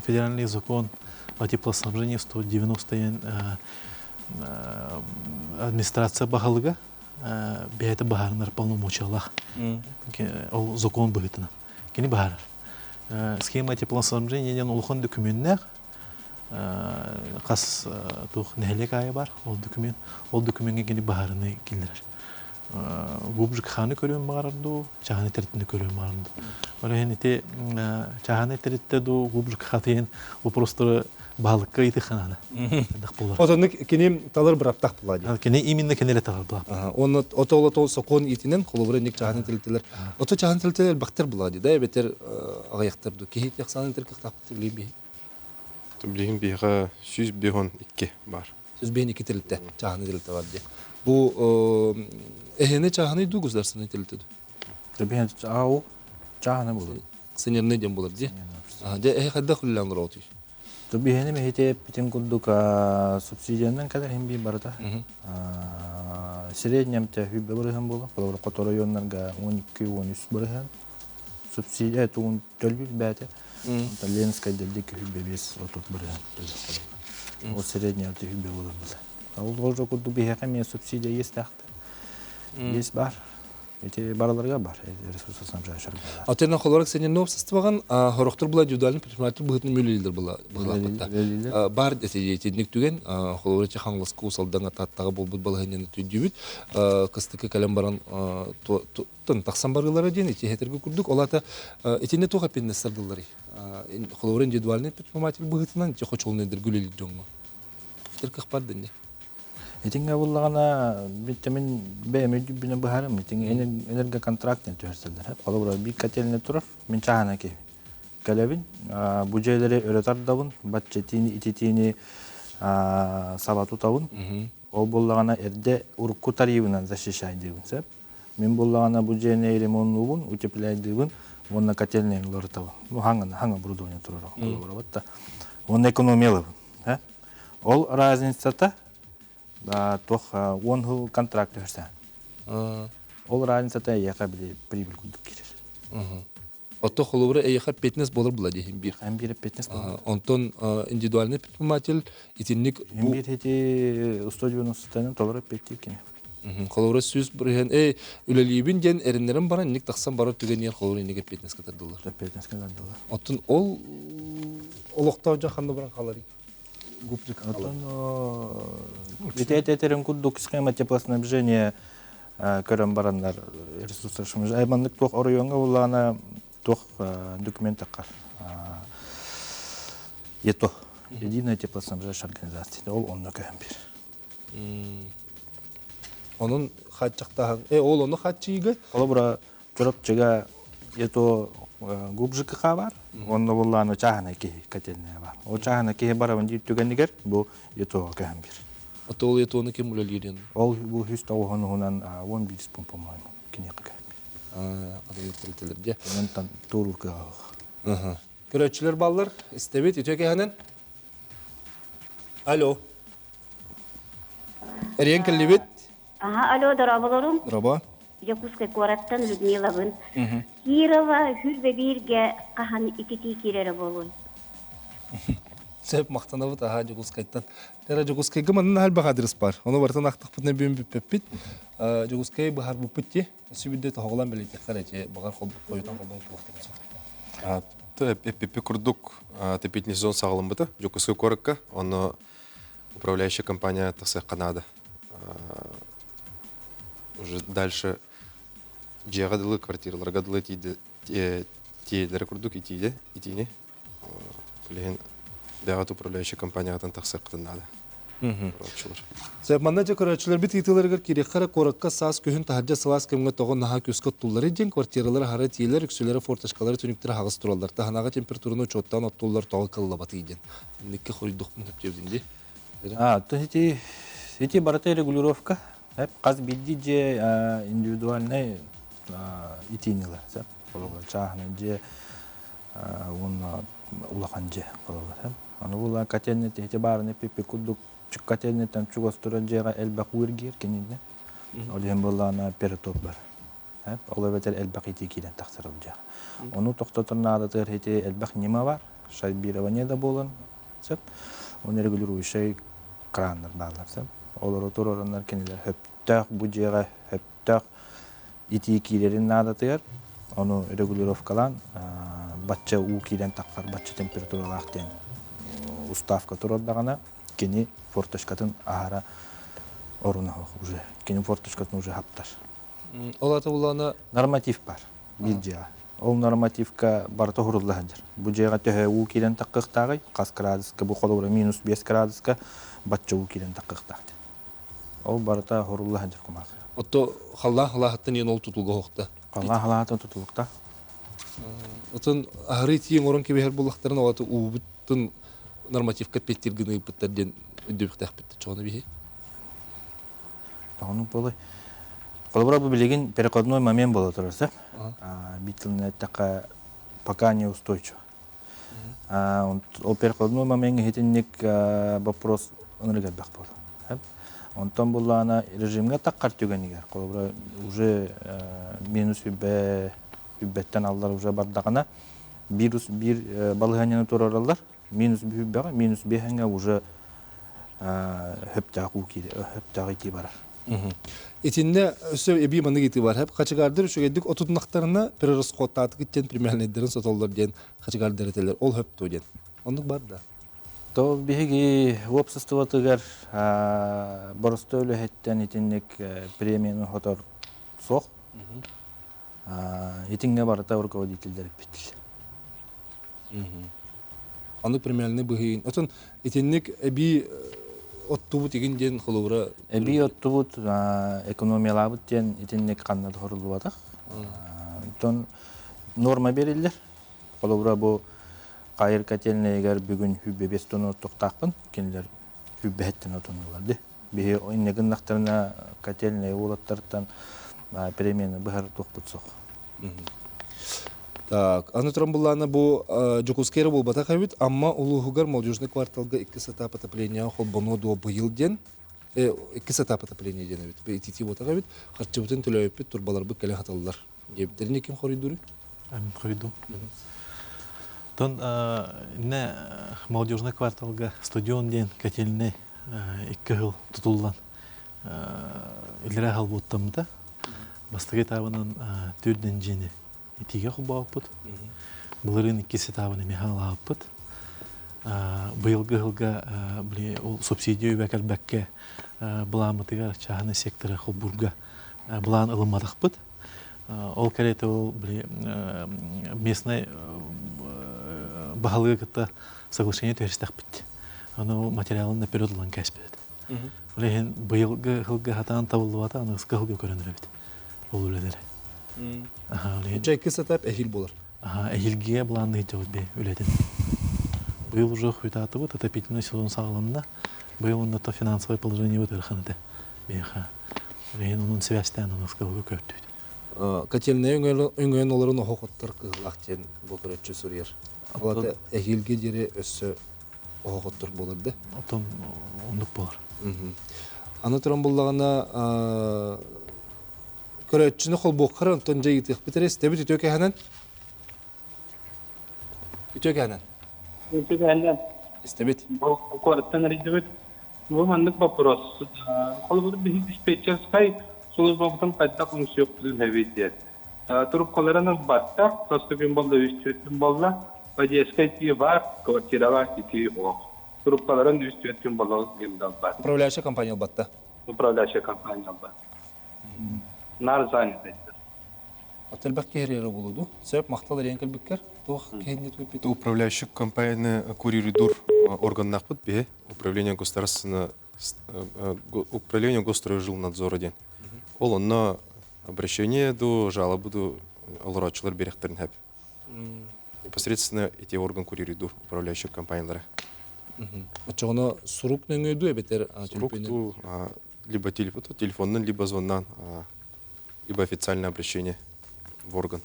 федеральный закон о теплоснабжении 190 администрация баһылыга бэйэтэ баһаарынар полномочиялаах. Ол закон быһыытынан. Кини баһаарар. Схема теплоснабжения диэн улахан документнаах хас туох нэһилиэк аайы бар ол документ. Ол докумеҥҥа кини баһаарыны киллэрэр. Губжик-ханы көрүөн баҕарар дуу, чааһынай тэрилтэни көрүөн баҕарар дуу. Ол иһин ити чааһынай тэрилтэ дуу, губжик-ха диэн вопростары баһылыкка ыйытыахха наада. Буолар. Отоннук кини талар быраптах була дии. Кини именно кинилэр талар була. Онно отол отол сокуон иитинэн холобура ник чааһынай тэрилтэлэр. Ото чааһынай тэрилтэлэр элбэхтэр була дии да эбэтэр аҕыйахтар дуу. Киһи тахсаанын тэрилтэ билигин биһи. Билигин биһиэхэ 152 бар. 152 тэрилтэ, чааһынай тэрилтэ бар дии. Бу эһэни чааһынай дуу государственнай тэрилтэ дуу? Төбөһөн ау чааһынай буолар. Сынерный диэн буолар дии. Дьэ эһэ хайдах үлэлээн олороҕутуй? Төбөһөнү мэһите эппитин курдук субсидиянан кэлэр иһин биир барыта. Среднем те хүббэ бырыһан буолар. Холобур хоту районнарга 12-13 бырыһан. Субсидия тугун төлбүт бээтэ. Ленскай дэлдик хүббэ 5-30 бырыһан төлөп Ол средний хүббэ буолар була. Ол уже курдук биһиэхэ эмиэ субсидия есть тахта. Есть бар. Ити барыларга бар ресурсоснабжающий. Атын холорок сенен обществоған хорохтор була индивидуальный предприниматель быһытын мүлелилер була быһылаахпытта. Бар этинник түген холорок хаңласка усалдан таттага болбут балаһыннан түдүбүт кыстыкы кэлэн баран тон тахсан барылара диэн ити хетерге курдук олата итинне туха пеннестердыллары. Холорок индивидуальный предприниматель быһытынан ити хочолнедер гүлелир дьоҥҥо. Хетер кых бар дэнне. Итингэ буллаҕына битэмин бэйэм өйдүүбүнэн быһаарым. Итин энергоконтракт диэн түһэрсэллэр. Холобура биир котельный турар, мин чааһына киһи. Кэлэбин, бу дьиэлэри өрө тардабын, бачча итиини ититиини саба тутабын. Ол буллаҕына эрдэ урукку тарифынан защищайдыыбын сөп. Мин буллаҕына бу дьиэни ремоннуубун, утепляйдыыбын уонна котельныйын уларытабын. Ну, хаҥа хаҥа оборудование турар холобура да. Уонна экономиялабын. Ол разницата туох 10 жыл контракт түһэрсэ. Ол разницата эйиэхэ били прибыль курдук киирэр. Ото холобура эйиэхэ петнес болор була диһин бир. Эн бир петнес болор. Онтон индивидуальный предприниматель итинник бу бир эти 190 толору петти кини. Холобура 100 бырыһын эй үлэлиибин диэн эриннэрин баран ник тахсан барар түгэн холобура инниге петнес катардылар. Петнес катардылар. Оттон ол олохтоох дьон ханна баран халарый? Оттон ити курдук схема теплоснабжения көрөн бараннар ресурстар айманнык туох оройуоҥҥа буллаҕына туох документ таххар ЕТО, единая теплоснабжающая организация, ол онно көһөн бир. Онун хааччахтаһан ол ону хааччыйга Холобура Чурапчыга ЕТО ГУП ЖКХ бар, онно буллааны чааһына киһи котельная бар. Ол чааһына киһи барабын диир түгэнигэр бу ЕТО көһөн бир. Ото ол ЕТОну ким үлэлиирин? Ол бу 190-унан 11 пункт, по-моему, киниэхэ көһөн бир. Адыгы Онтон тууру кыаҕа. Көрөөччүлэр баллар, истэбит, үтүө кэһэнэн. Алло. Эриэн кэллибит. Ага, алло, дорооболорум. Дорообо. Якутскай куораттан Людмилабын. Кирова 21-гэ хаһан ититии киирэрэ буолуой? Сөп мактанабыт аха Дьокуускайтан. Тера Дьокуускайга манна элбэх адрес бар. Ону барытын ахтахпытына бүгүн бүппэппит. Дьокуускай быһар буппут ти. Сүбүдде тоһоҕолон билитехтер эти багар хойутан холбон туохтар. Эппиппи курдук отопительный сезон саҕаламмыта Дьокуускай куоракка. Онно управляющая компания тахсыахха наада. Уже дальше дьиэҕэ дылы, квартираларга дылы тиэйэллэрэ курдук итииде, итиини. Билигин бэҕэт управляющая компанияҕытын тахсыаххытын наада. Көрөөччүлэр. Сөп, манна дьэ көрөөччүлэрбит ыйытыыларыгар киириэххэ куоракка саас күһүн таһырдьа сылаас кэмҥэ тоҕо наһаа күүскэ оттуллар диэн квартиралар аһара тиэлэр, үксүлэрэ форточкалары түнүктэрэ хаҕыс тураллар. Таһынааҕы температураны учуоттаан оттуллар тоҕо кыллабатый диэн. Инникки хоруйдуохпун сөптүөбүтүн дии. А, то ити барыта регулировка. Хас биирдии дьиэ индивидуальнай итиинилэр. Холобура чааһынай дьиэ уонна улахан дьиэ холобура. Аны була котельный ити баарыны пиппи курдук котельныйтан чугас турар дьиэҕэ элбэх уу эргийэр кининэ. Ол иһин буоллаҕына перетоп бар. Ол эбэтэр элбэх итии киирэн тахсар ол дьиэҕэ. Ону тохтотор наадатыгар ити элбэх ньыма бар. Шайбирование да буолан сөп. Оны регулирующай краннар бааллар сөп. Олору туруораннар кинилэр хөптөөх бу дьиэҕэ хөптөөх итии киирэрин наадатыгар ону регулировкалаан бачча уу киирэн таххар бачча температуралаах диэн уставка турардаҕына кини форточкатын аһара оруна уже кини форточкатын уже хаптар. Ол ата улаана норматив бар биир дьиэҕэ. Ол нормативка барыта уһурулла сылдьар. Бу дьиэҕэ төһө уу киирэн таххыахтааҕый, хас градуска, бу холобура минус 5 градуска бачча уу киирэн таххыахтаах диэн. Ол барыта уһурулла сылдьар кумаах. Отто халлаан халаахыттан иэн ол тутулга хоқта. Халлаан халаахыттан тутулукта. Отон аһары тиийэн орон кэбиһэр буллахтарын ол аты уубуттун нормативка петтир гына ыппыттар диэн өйдөбүхтээхпит чоҕону биһи. Тоҕону буолуй. Холобура бу билигин переходной момент буола турар сөп. Биир тылынан эттэххэ пока неустойчиво. Ол переходной момент иһитинник вопрос ынырык элбэх буолла. Онтон буллаана режимҥэ таххар түгэнигэр, холобура уже минус үбэ үбэттэн аллар уже бардаҕына биир биир балаһыанньаны туруораллар минус үбэҕэ минус биэһэҥҥэ уже хөптөөх уу киирэ хөптөөх итии барар. Итиннэ өссө эбии маннык ыйытыы бар. Хачыгаардыр үчүгэйдик отутунахтарына перерасходтаатыгыт диэн премиальнайдарын сотоллор диэн хачыгаардыр этэлэр. Ол хөп дуо диэн. Оннук бар да? То биһиги уопсастыбатыгар боростуой үлэһиттэн итинник премияны хотор суох. Итингэ барыта руководителлэр эппиттил. Аны премиальный быһыйын. Отон итинник эбии оттубут игин диэн холобура Эбии оттубут, экономиялаабыт диэн итинник ханна да хоруллубатах. Оттон норма бериллэр. Холобура бу Хайыр котельнайыгар бүгүн хүббэ бес тонна оттуохтаахпын. Кинилэр хүббэһэттэн отоннулар ди. Биһи инне гыннахтарына котельнай уолаттартан премияны быһар туохпут суох. Так, аны туран буллаана бу Дьокуускай эрэ буолбатах эбит. Амма улууһугар молодежный кварталга икки сата отопления холбонуо дуо быйыл диэн икки сата отопление диэн эбит. Ититии буотах эбит. Харчыбытын төлөөбүппүт, турбаларбыт кэлэ хаталлар. Диэбиттэрин ким хоруйдууруй? Хоруйдум. Тон инне молодежный кварталга стадион диэн котельный икки сыл тутуллан илэрэ халбуттаммыта. Бастакы этабынан төрдөн дьиэни итиигэ холбооппут. Былырыын иккис этабын эмиэ хаалааппыт. Быйылгы сылга били ол субсидия үбэ кэлбэккэ былааммытыгар чааһынай секторы холбуурга былаан ылымматахпыт. Ол кэриэтэ ол били местный баһылыгы кытта соглашение түһэристэхпит. Аны ол материалын наперед ылан кээспит. Ол иһин быйылгы сылга хатаан табыллыбата, аныгыскы сылга көрөн эрэбит ол үлэлэри. Дьэ иккис этап эһиил буолар. Эһиилгигэ былаанныйдыбыт би үлэтин. Быйыл уже хуйтаатыбыт, отопительный сезон саҕаланна. Быйыл онно финансовое положение ыарахан этэ. Биһиэхэ. Билигин онон сибээстээн аныгыскы көрдүбүт. Котельная өҥөйөн олорон оһох оттор кыһыллаах диэн бу көрөччү суруйар. Ол эһиилги диэри өссө оһох оттор буолар да. Оттон оннук буолар. Аны туран буллаҕына көрөөччүнү холбуоххара онтон дьэ ыйытыахпыт эрэ истэбит үтүө кэһэнэн. Үтүө кэһэнэн. Үтүө кэһэнэн. Истэбит. Бу куораттан эрийдибит. Бу маннык вопрос. Холобур биһиги диспетчерскай службабытын хайдах үҥсүөхпүтүн сөбүй диэн. Трубкаларын ылбаттар, тосту күн буолла, үс түөрт күн буолла. Подъездка итии баар, квартираҕа итии суох. Трубкаларын үс түөрт күн буола ылбат. Управляющая компания ылбатта. Управляющая компания ылбат. Нар занят. Элбэх киһи эрэ буолуду. Сөп махтал эриэн кэлбиккэр. Туох киһини түппүт? Управляющий компанияны курируйдур органнаахпыт биһи. Управление государственного управление Госстройжилнадзора диэн. Ол онно обращение ду, жалобу ду олорооччулар биэрэхтэрин хэп. Непосредственно эти орган курируйдур управляющий компаниялара. Оччоҕуна сурук нөҥүө дуу эбэтэр Сурук дуу, либо телефоннан, либо звоннан, либо официальное обращение в орган.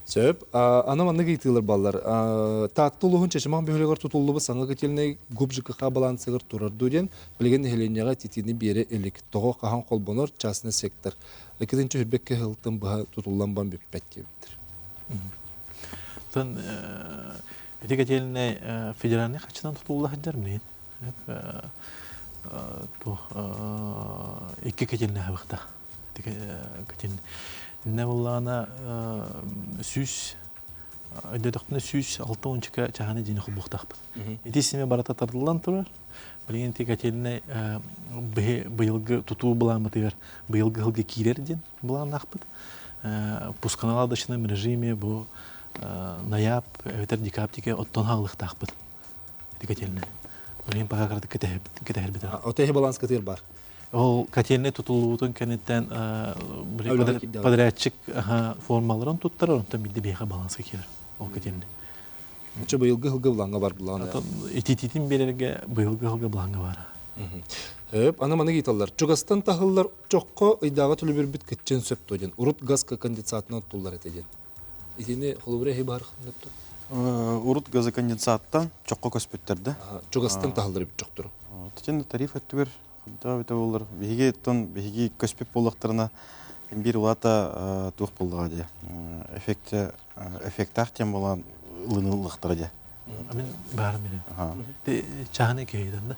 Сөп. Аны маннык ыйытыылар баллар. Таатта улууһун Чычымах бөһүөлэгэр тутуллубут саҥа котельнай ГУП ЖКХ балансыгар турар дуу диэн билигин нэһилиэнньэҕэ ититиини биэрэ илик. Тоҕо хаһан холбонор частный сектор. Иккитинчи үрбэккэ сылтан быһа тутуллан бан бүппэт диэбиттэр. Тон ити котельнай федеральный хачынан тутулла сылдьар мин. Туох икки котельнай хабыхта. Иннэ буоллаҕына сүүс өйдөтөхпүнэ сүүс алта уончука чаһаны дьиэни холбуохтаахпыт. Ити симэ барыта тардыллан турар. Билигин ити котельнай быйылгы тутуу былааммытыгар быйылгы сылга киирэр диэн былааннаахпыт. Пусконаладочном режиме бу нояб эбэтэр декабрь оттон хаалыахтаахпыт. Ити котельнай. Билигин пока кыратык кэтэһэрбит. Отеһи баланс кытыыр бар. Ол котельнай тутуллубутун кэнниттэн подрядчик формаларын туттарар, онтон биирдэ биһиэхэ баланска киирэр ол котельнай. Чэ быйылгы сылга былааҥҥа бар былаана. Итититин биэрэргэ быйылгы сылга былааҥҥа баара. Өп, аны маны ыйыталлар. Чугастан таһыллар чоххо ыйдааҕы төлөбүрбүт кыччын сөп дуо диэн. Урут газка конденсатынан оттуллар этэ диэн. Итини холобура эһи баар ханнык Урут газоконденсаттан чоххо көспүттэр да. Чугастан таһыллар эбит чохтору. Титин тариф өттүгэр худда бите боллар. Биһиги оттон биһиги көспүт буоллахтарына биир улаата туох буоллаҕа дии. Эффекте эффектаах тем буолан ылыныллахтара дии. Мин баарым билем. Чаһаны киһиден да.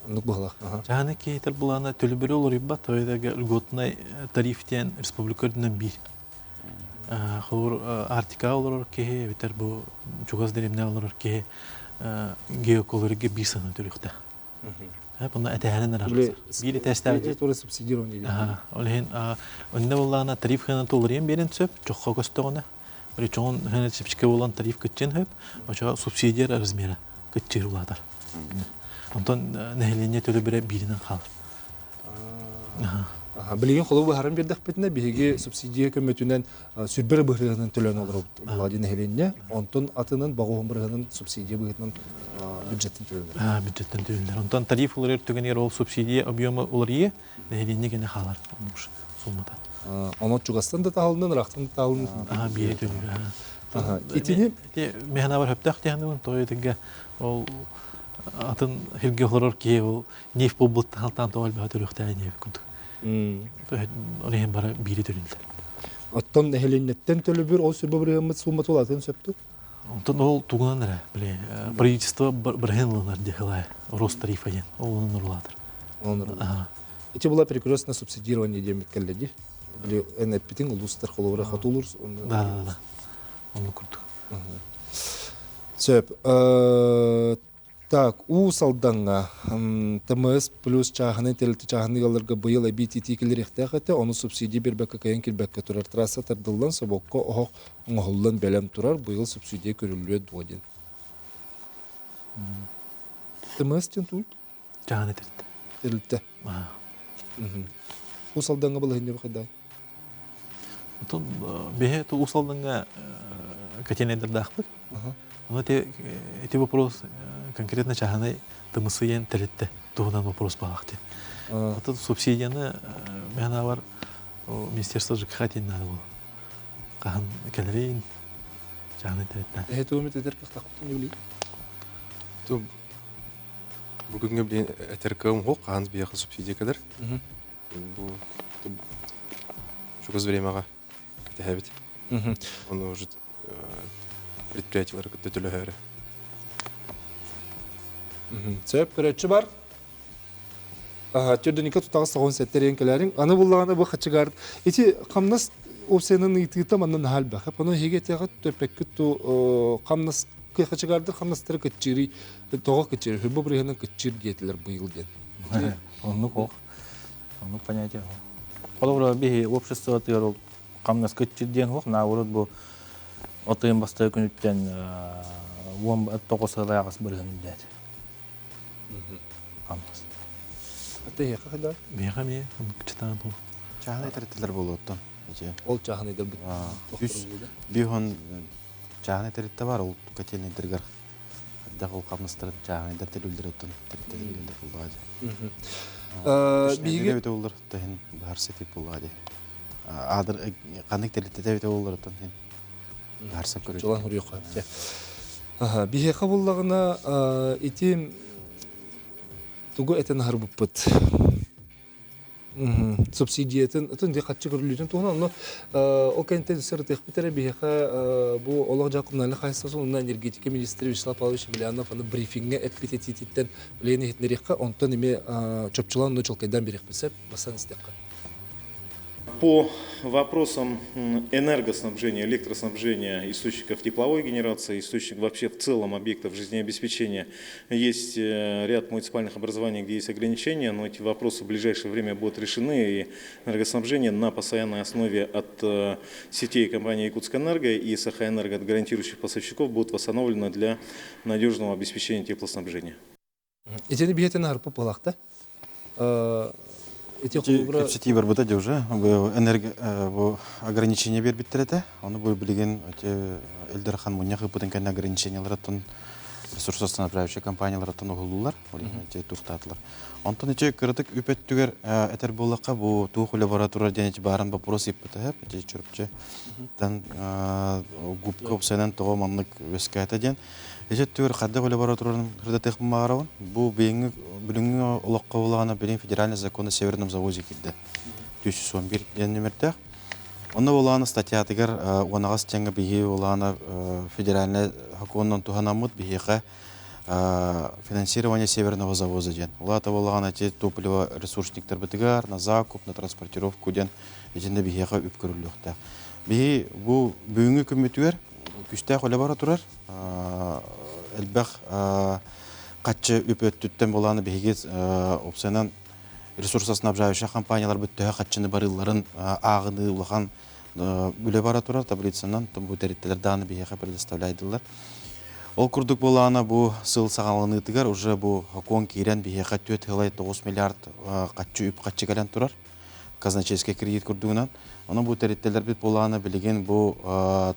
Оннук быһылах. Чааһынай киһитэр былаана төлөбүрү олоруйбат, тоҕо льготный тариф диэн республика үрдүнэн биир. Холобур, Арктикаҕа олорор киһи эбэтэр бу чугас дэриэбинэҕэ олорор киһи геоколорига биир сыана төлүөхтээх. Бұны этээһинэн арахсар. Биир этээстээх тоже субсидирование. Ол иһин онно буоллаҕына тариф хына толорuyан биэрэн сөп, чоххо көстөҕүнэ. Причем хына чипчике болан тариф кытчын хөп, очо субсидия размера кытчыр улаатар. Онтон нэһилиэнньэ төлөбүрэ бииринэн хаалар. Билигин холобу быһааран биэрдэхпитинэ, биһиги субсидия көмөтүнэн сүрбэр быһыытынан төлөөн олоробут Владимир нэһилиэнньэ. Онтон атынын боҕуһун бырыһынан субсидия быһыытынан бюджеттен төлөнөр. Бюджеттен төлөнөр. Онтон тариф уларыйар түгэнигэр ол субсидия объема уларыйа, нэһилиэнньэ гэнэ хаалар суммата. Онон чугастан да таһылынын, ыраахтан да таһылынын. Биири төлүүр. Итини механабар хөптөөх диэхнибин, тоҕо ол атын хирге олорор киһи ол нефть буолбут тахалтаан тоҕо элбэҕи төрүөхтээх нефть курдук. Ол иһин бары биири төлүүллэр. Оттон нэһилиэнньэттэн төлөбүр ол сүрбэ бырыһыаммыт суумата улаатыан сөптүк? Онтон ол тугунан эрэ, били, правительство бырыһыан ылынар диэхилай, рост тарифа диэн, ол онон улаатар. Онон Ити була перекрестное субсидирование диэммит кэллэ дии. Били эн эппитиҥ улуустар холобура хотулуур. Да, да, да. Оннук курдук. Сөп. Так, Уус Алдаҥҥа ТМС плюс чааһынай тэрилтэ чааһынай ыалларга быйыл эбии ититии киллэриэхтээх этэ, ону субсидия биэрбэккэ кыайан киирбэккэ турар трасса тардыллан, собуокка оһох оҥоһуллан бэлэм турар, быйыл субсидия көрүллүө дуо диэн. ТМС диэн тугуй? Чааһынай тэрилтэ. Тэрилтэ. Уус Алдаҥҥа балаһыанньа хайдай? Отон биһи Уус Алдаҥҥа котельнайдардаахпыт. Ону эти эти вопрос конкретно чааһынай тымысыйан тэрилтэ туһунан вопрос буолаах дии. Отон субсидияны механабар Министерство ЖКХ диэн наада буолла. Хаһан кэлэрин чааһынай тэрилтэ. Эһэ тугу этэр кыахтаахпытын не билии. Бүгүҥҥэ билин этэр кыам суох, хаһан биһиэхэ субсидия кэлэр. Бу чугас времяҕа кэтэһэбит. Ону уже предприятиелары кытта төлөһөөрү. Сөп, көрөөччү бар. Төрдүнүкэ тутаҕас соҕун сэттериэн кэлээриҥ. Аны буллаҕына бу хачыгаар ити хамнас опциянын ыйытыыта манна наһаа элбэх. Ону эһиги этиэҕит төппөккүт ту хамнас хачыгаардыр хамнастары кыччыырый тоҕо кыччыыр хүрбэ бырыһынан кыччыыр диэтилэр быйыл диэн. Оннук ох. Оннук понятие. Холобура биһи обществотыгар ол хамнас кыччыр диэн хуох наоборот бу отыйын бастакы күнүттэн 19 сылайаҕас бырыһын үллээтэ. Хамнас. Аты эһиэхэ хайдах? Биһиэхэ эмиэ оннук кыччатаан хуох. Чааһынай тэрилтэлэр буолуоттан. Ол чааһынайдарбыт. Үс биһон чааһынай тэрилтэ бар, ол котельнайдарыгар Хайдах ол хамнастарын чааһынайдар төлүүллэр оттон тэрилтэлэр үлэлэр буоллаҕа дии. Биһиги эбитэ буоллар таһын быһаарса тип буоллаҕа дии. Аадыр ханнык тэрилтэтэ эбитэ буоллар оттон иһин быһаарса көрү. Чулан хуруйуохха. Биһиэхэ буллаҕына ити тугу этэн аһарбыппыт. Субсидиятын ытын дии хаччы көрүллүүтүн туһунан онно ол кэнниттэн сырытыахпыт эрэ биһиэхэ бу олох-дьаһах коммунальнай хаһаайыстыбатын уонна энергетика министрэ Вячеслав Павлович Емельянов аны брифиҥҥэ эппит этиититтэн билигин иһитиннэриэххэ онтон эмиэ чопчулаан онно чуолкайдаан биэриэхпит сөп бастаан истиэххэ. По вопросам энергоснабжения, электроснабжения источников тепловой генерации, источник вообще в целом объектов жизнеобеспечения, есть ряд муниципальных образований, где есть ограничения, но эти вопросы в ближайшее время будут решены, и энергоснабжение на постоянной основе от сетей компании «Якутскэнерго» и «Сахаэнерго» от гарантирующих поставщиков будут восстановлено для надежного обеспечения теплоснабжения. Итини биһиэтин аһарпы буолаахта. Ити холобура Кэпсэтии барбыта дии уже. Бу энерго бу ограничение биэрбиттэр этэ. Ону бу билигин эти Ил Дархан мунньах ыыппытын кэннэ ограничениеларыттан ресурсоснабжающая компанияларыттан уһуллулар. Ол иһин ити туохтаатылар. Онтон ити кыратык үп өттүгэр этэр буоллахха бу туох үлэ бара турар диэн ити бааран боппуруос ыыппыта ити Чурапчы тан губка уопсайынан тоҕо маннык үөскээтэ диэн. Ити өттүгэр хайдах үлэ бара турарын ырытыахпын баҕарабын. Бу билиҥҥи билиҥҥи олоххо буоллаҕына билигин федеральный закон о северном завозе киирдэ. 411 диэн нүмердээх. Онно буоллаҕына статьятыгар уонаҕас дьаҥҥа биһиги буоллаҕына федеральнай сокуонунан туһанаммыт биһиэхэ. Финансирование северного завоза диэн. Улаата буоллаҕына ити топливо ресурсниктарбытыгар на закуп, на транспортировку диэн итиннэ биһиэхэ үп көрүллүөхтээх. Биһи бу бүгүҥҥү күммүтүгэр күстээх үлэ бара турар. Элбэх хаччы үп өттүттэн буолааны биһиги опциянан ресурсоснабжающая компанияларбыт төһө хаччыны барыылларын ааҕыныы улахан үлэ бара турар таблицанан бу тэрилтэлэр дааны биһиэхэ предоставляйдылар. Ол курдук буолаана бу сыл саҕаланыытыгар уже бу хокуон киирэн биһиэхэ 4,9 миллиард хаччы үп хаччы кэлэн турар казначейский кредит курдугунан. Онон бу тэрилтэлэрбит буолаана билигин бу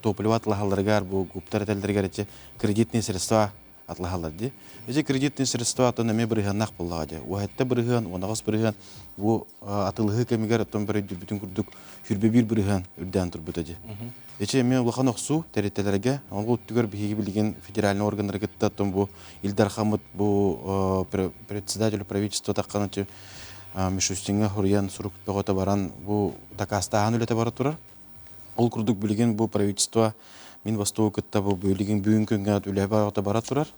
топливо атлаһалларыгар бу гуптар этэллэригэр эти кредитные средства атлаһаллар дии. Ити кредитные средства атын эмиэ бырыһыаннаах буоллаҕа дии. Уһэтте бырыһыан, уонаҕас бырыһыан бу атылыһыы кэмигэр оттон бөрөйдүрбүтүн курдук 21 бырыһыан үрдээн турбута дии. Ити эмиэ улахан охсуу тэрилтэлэргэ, ол өттүгэр биһиги билигин федеральный органнары кытта оттон бу Ил Дархаммыт бу председатель правительства таххан Мишустиҥҥа хуруйан сурук бөҕөтө баран бу дакаастааһын үлэтэ бара турар. Ол курдук билигин бу правительство мин Востогу кытта бу билигин бүгүн күҥҥэ үлэ бөҕөтө бара турар.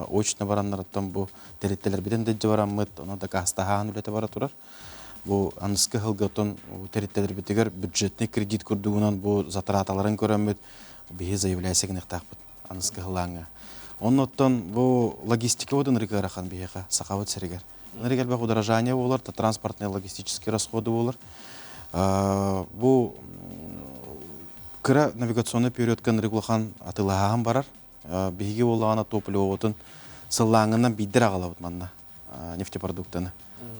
Очно бараннарыттан бу тэрилтэлэрбитин да бараммыт, ону дакаастаһаан үлэтэ бара турар. Бу аныскы сылга оттон тэрилтэлэрбитигэр бюджетный кредит курдугунан бу затраталарын көрөммүт биһи заявляйся гыныахтаахпыт аныскы сылааҥҥа. Оннуттан бу логистика бодун ырыгарахан биһиэхэ сахабыт сиригэр. Ынырык элбэх удорожание буолар, транспортные логистические расходы буолар. Бу кыра навигационный периодка ынырык улахан атыылаһаһан барар. Биһиги буоллаҕына топливобутун сыллааҥҥынан биирдэр аҕалабыт манна нефтепродуктаны.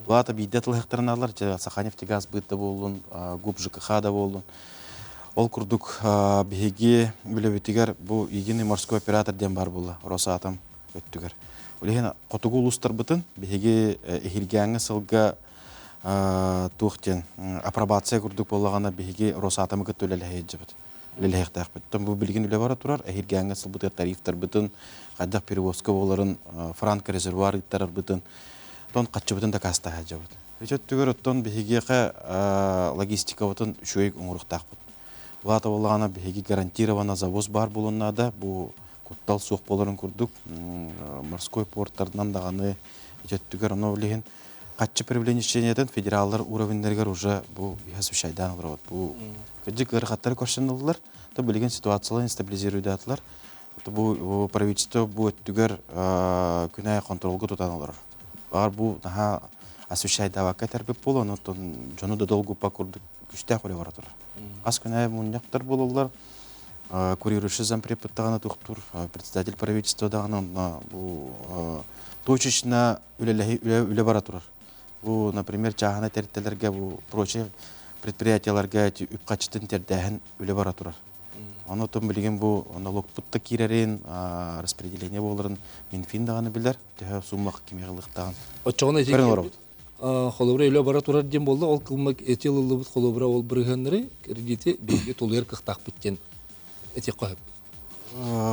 Плата биирдэ атылыһыктарын алар, Саха нефтегаз быт да буоллун, ГУП ЖКХ да буоллун. Ол курдук биһиги үлэбитигэр бу единый морской оператор диэн бар буолла Росатом өттүгэр. Ол иһин хотугу улуустарбытын биһиги эһиилгээҥҥи сылга туох диэн апробация курдук буоллаҕына биһиги Росатомы кытта үлэлэһэ үлэлэһиэхтээхпит. Бу билигин үлэ бара турар. Эһиилгээҥҥи сылбытыгар тарифтарбытын, хайдах перевозка буоларын, франко резервуар ыыттарарбытын, тон хаччыбытын дакаастаһа сылдьабыт. Ити өттүгэр оттон биһигиэхэ логистикабытын үчүгэй оҥоруохтаахпыт. Улаата буоллаҕына биһиги гарантированно завоз баар буолуон наада. Бу куттал суох буоларын курдук морской порттарынан даҕаны ити өттүгэр ону ол иһин хаччы привлечениетын федераллар уровеннарыгар уже бу биһа освещайдаан олоробут. Бу кырдьык ыарахаттары көрсөн ыллылар. То билигин ситуацияларын стабилизируйдаатылар. Бу правительство бу өттүгэр күнэ контролга тутан олорор. Баар бу наһаа освещайдаабакка этэрбит буолуо, онон дьону да долгуппа курдук күстээх үлэ бара турар. Хас күнэ мунньахтар буолаллар. Курирующий зампред даҕаны туохтуур, председатель правительства даҕаны онно бу точечно үлэлэһи үлэ бара турар. Бу, например, чааһынай тэрилтэлэргэ, бу прочие предприятияларга үп-харчытын тэрдээһин үлэ бара турар. Ону отон билигин бу налогпут да киирэрин, распределение буоларын Минфин даҕаны билэр, төһө сумма кимиэхэ ылыахтааҕын Оччоҕуна ити көрөн олоробут. Холобура үлэ бара турар диэн буолла, ол кылма эти ылыллыбыт холобура ол бырыһыаннары кредити биһиги толуйар кыахтаахпыт диэн этиэххэ сөп.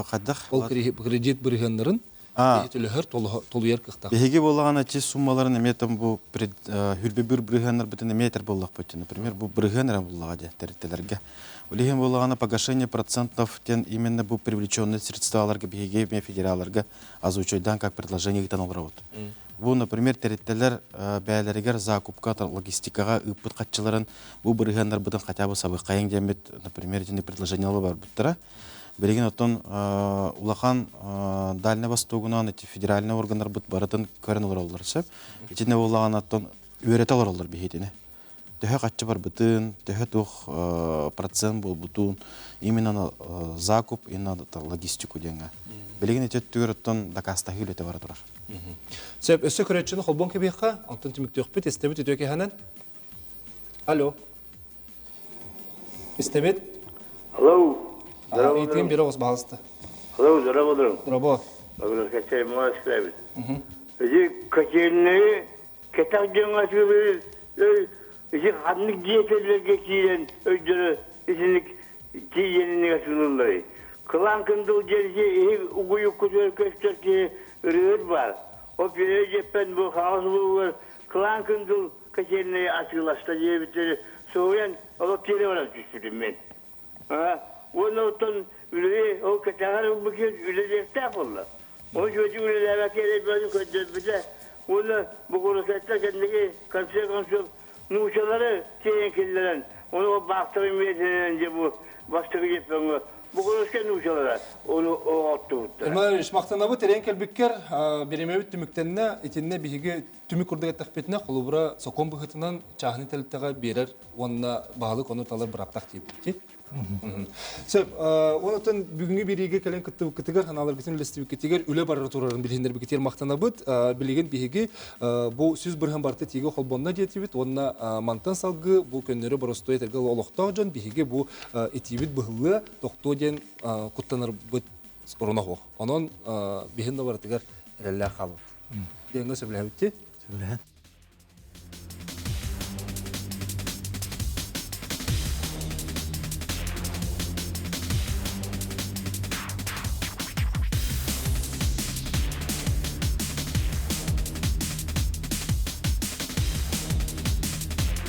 Хайдах? Ол кредит бырыһыаннарын төлөһөр толуйар кыахтаах. Биһиги буоллаҕына чи суммаларын эмиэ там бу хүрбүбүр бырыһыаннарбытын эмиэ этэр буоллахпыт. Например, бу бырыһыан эрэ буоллаҕа дии тэрилтэлэргэ. Ол иһин буоллаҕына погашение процентов диэн именно бу привлеченные средстволарга биһиги эмиэ федералларга озвучайдаан как предложение ыытан олоробут. Бу, например, тэрилтэлэр бэйэлэригэр закупка, логистикаҕа ыыппыт хаччыларын бу бырыһыаннарбытын хотя бы сабыаххайыҥ диэммит, например, итини предложениелар барбыттара. Билигин оттон улахан Дальний Востогунан эти федеральный органнарбыт барытын көрөн олороллор сөп. Итиннэ буоллаҕына оттон үөрэтэ олороллор биһиэтини. Төһө хаччы барбытын, төһө туох процент буолбутун, именно закуп, именно логистику диэҥҥэ. Билигин ити өттүгэр оттон дакаастаһыы үлэтэ бара турар. Сөп, өссө көрөөччүнү холбоон кэбиэххэ, онтон түмүктүөхпүт, истэбит үтүө кэһэнэн. Алло. Истэбит? Алло. Ыйытыым бире оҕус баһалыста. Алло, здорово. Здорово. Качай муаскабит. Эти котельные кэтэх дьоҥҥо атыылыыр ити ханнык дьиэтэллэргэ киирэн өйдөрө итинник тиийэнинник атыылыылларый? Кылаан кындыл диэн ити иһи угуйуккутугар көстөр киһи ырыаһыт баар. Ол пиэрэ дьиэппэн бу хаҥас улууһугар кылаан кындыл котельнайы атыыласта диэбиттэри соһуйан олох тиэрэ баран түспүтүм мин. Уонна оттон үлэни ол кэтэҕэр ылбыт киһи үлэлиэхтээх буолла. Ол үчүгэйдик үлэлээбэккэ эрэйбэни көрдөрбүтэ уонна бу кэнники конце концов нуучалары тиэйэн киллэрэн, ону ол баахтары миэтинэн дьэ бу бастакы дьеппөҥҥө Бугуруска нуучалара ону оҕоттубуттара. Иванович, махтанабыт эрэн кэлбиккэр бириэмэбит түмүктэннэ, итиннэ биһиги түмүк курдук эттэхпитинэ, холобура сокуон быһыытынан чааһынай тэрилтэҕэ биэрэр уонна баһылык ону талар бырааптаах диэбит. Сөп, онотон бүгүҥҥү бириигэ кэлэн кыттыбыккытыгар, ханааларгытын үллэстибиккитигэр, үлэ барара турарын билиһиннэрбиккитигэр махтанабыт. Билигин биһиги бу сүз бырыһан барыта тиигэ холбонно диэтибит уонна мантан салгыы бу көннөрү боростуой этэргэ олохтоох дьон биһиги бу итиибит быһыллыа, тохтуо диэн куттанарбыт оруна суох. Онон биһин да барытыгар эрэллээх хаалбыт. Диэҥҥэ сөбүлэһэбит. Сөбүлэһэн.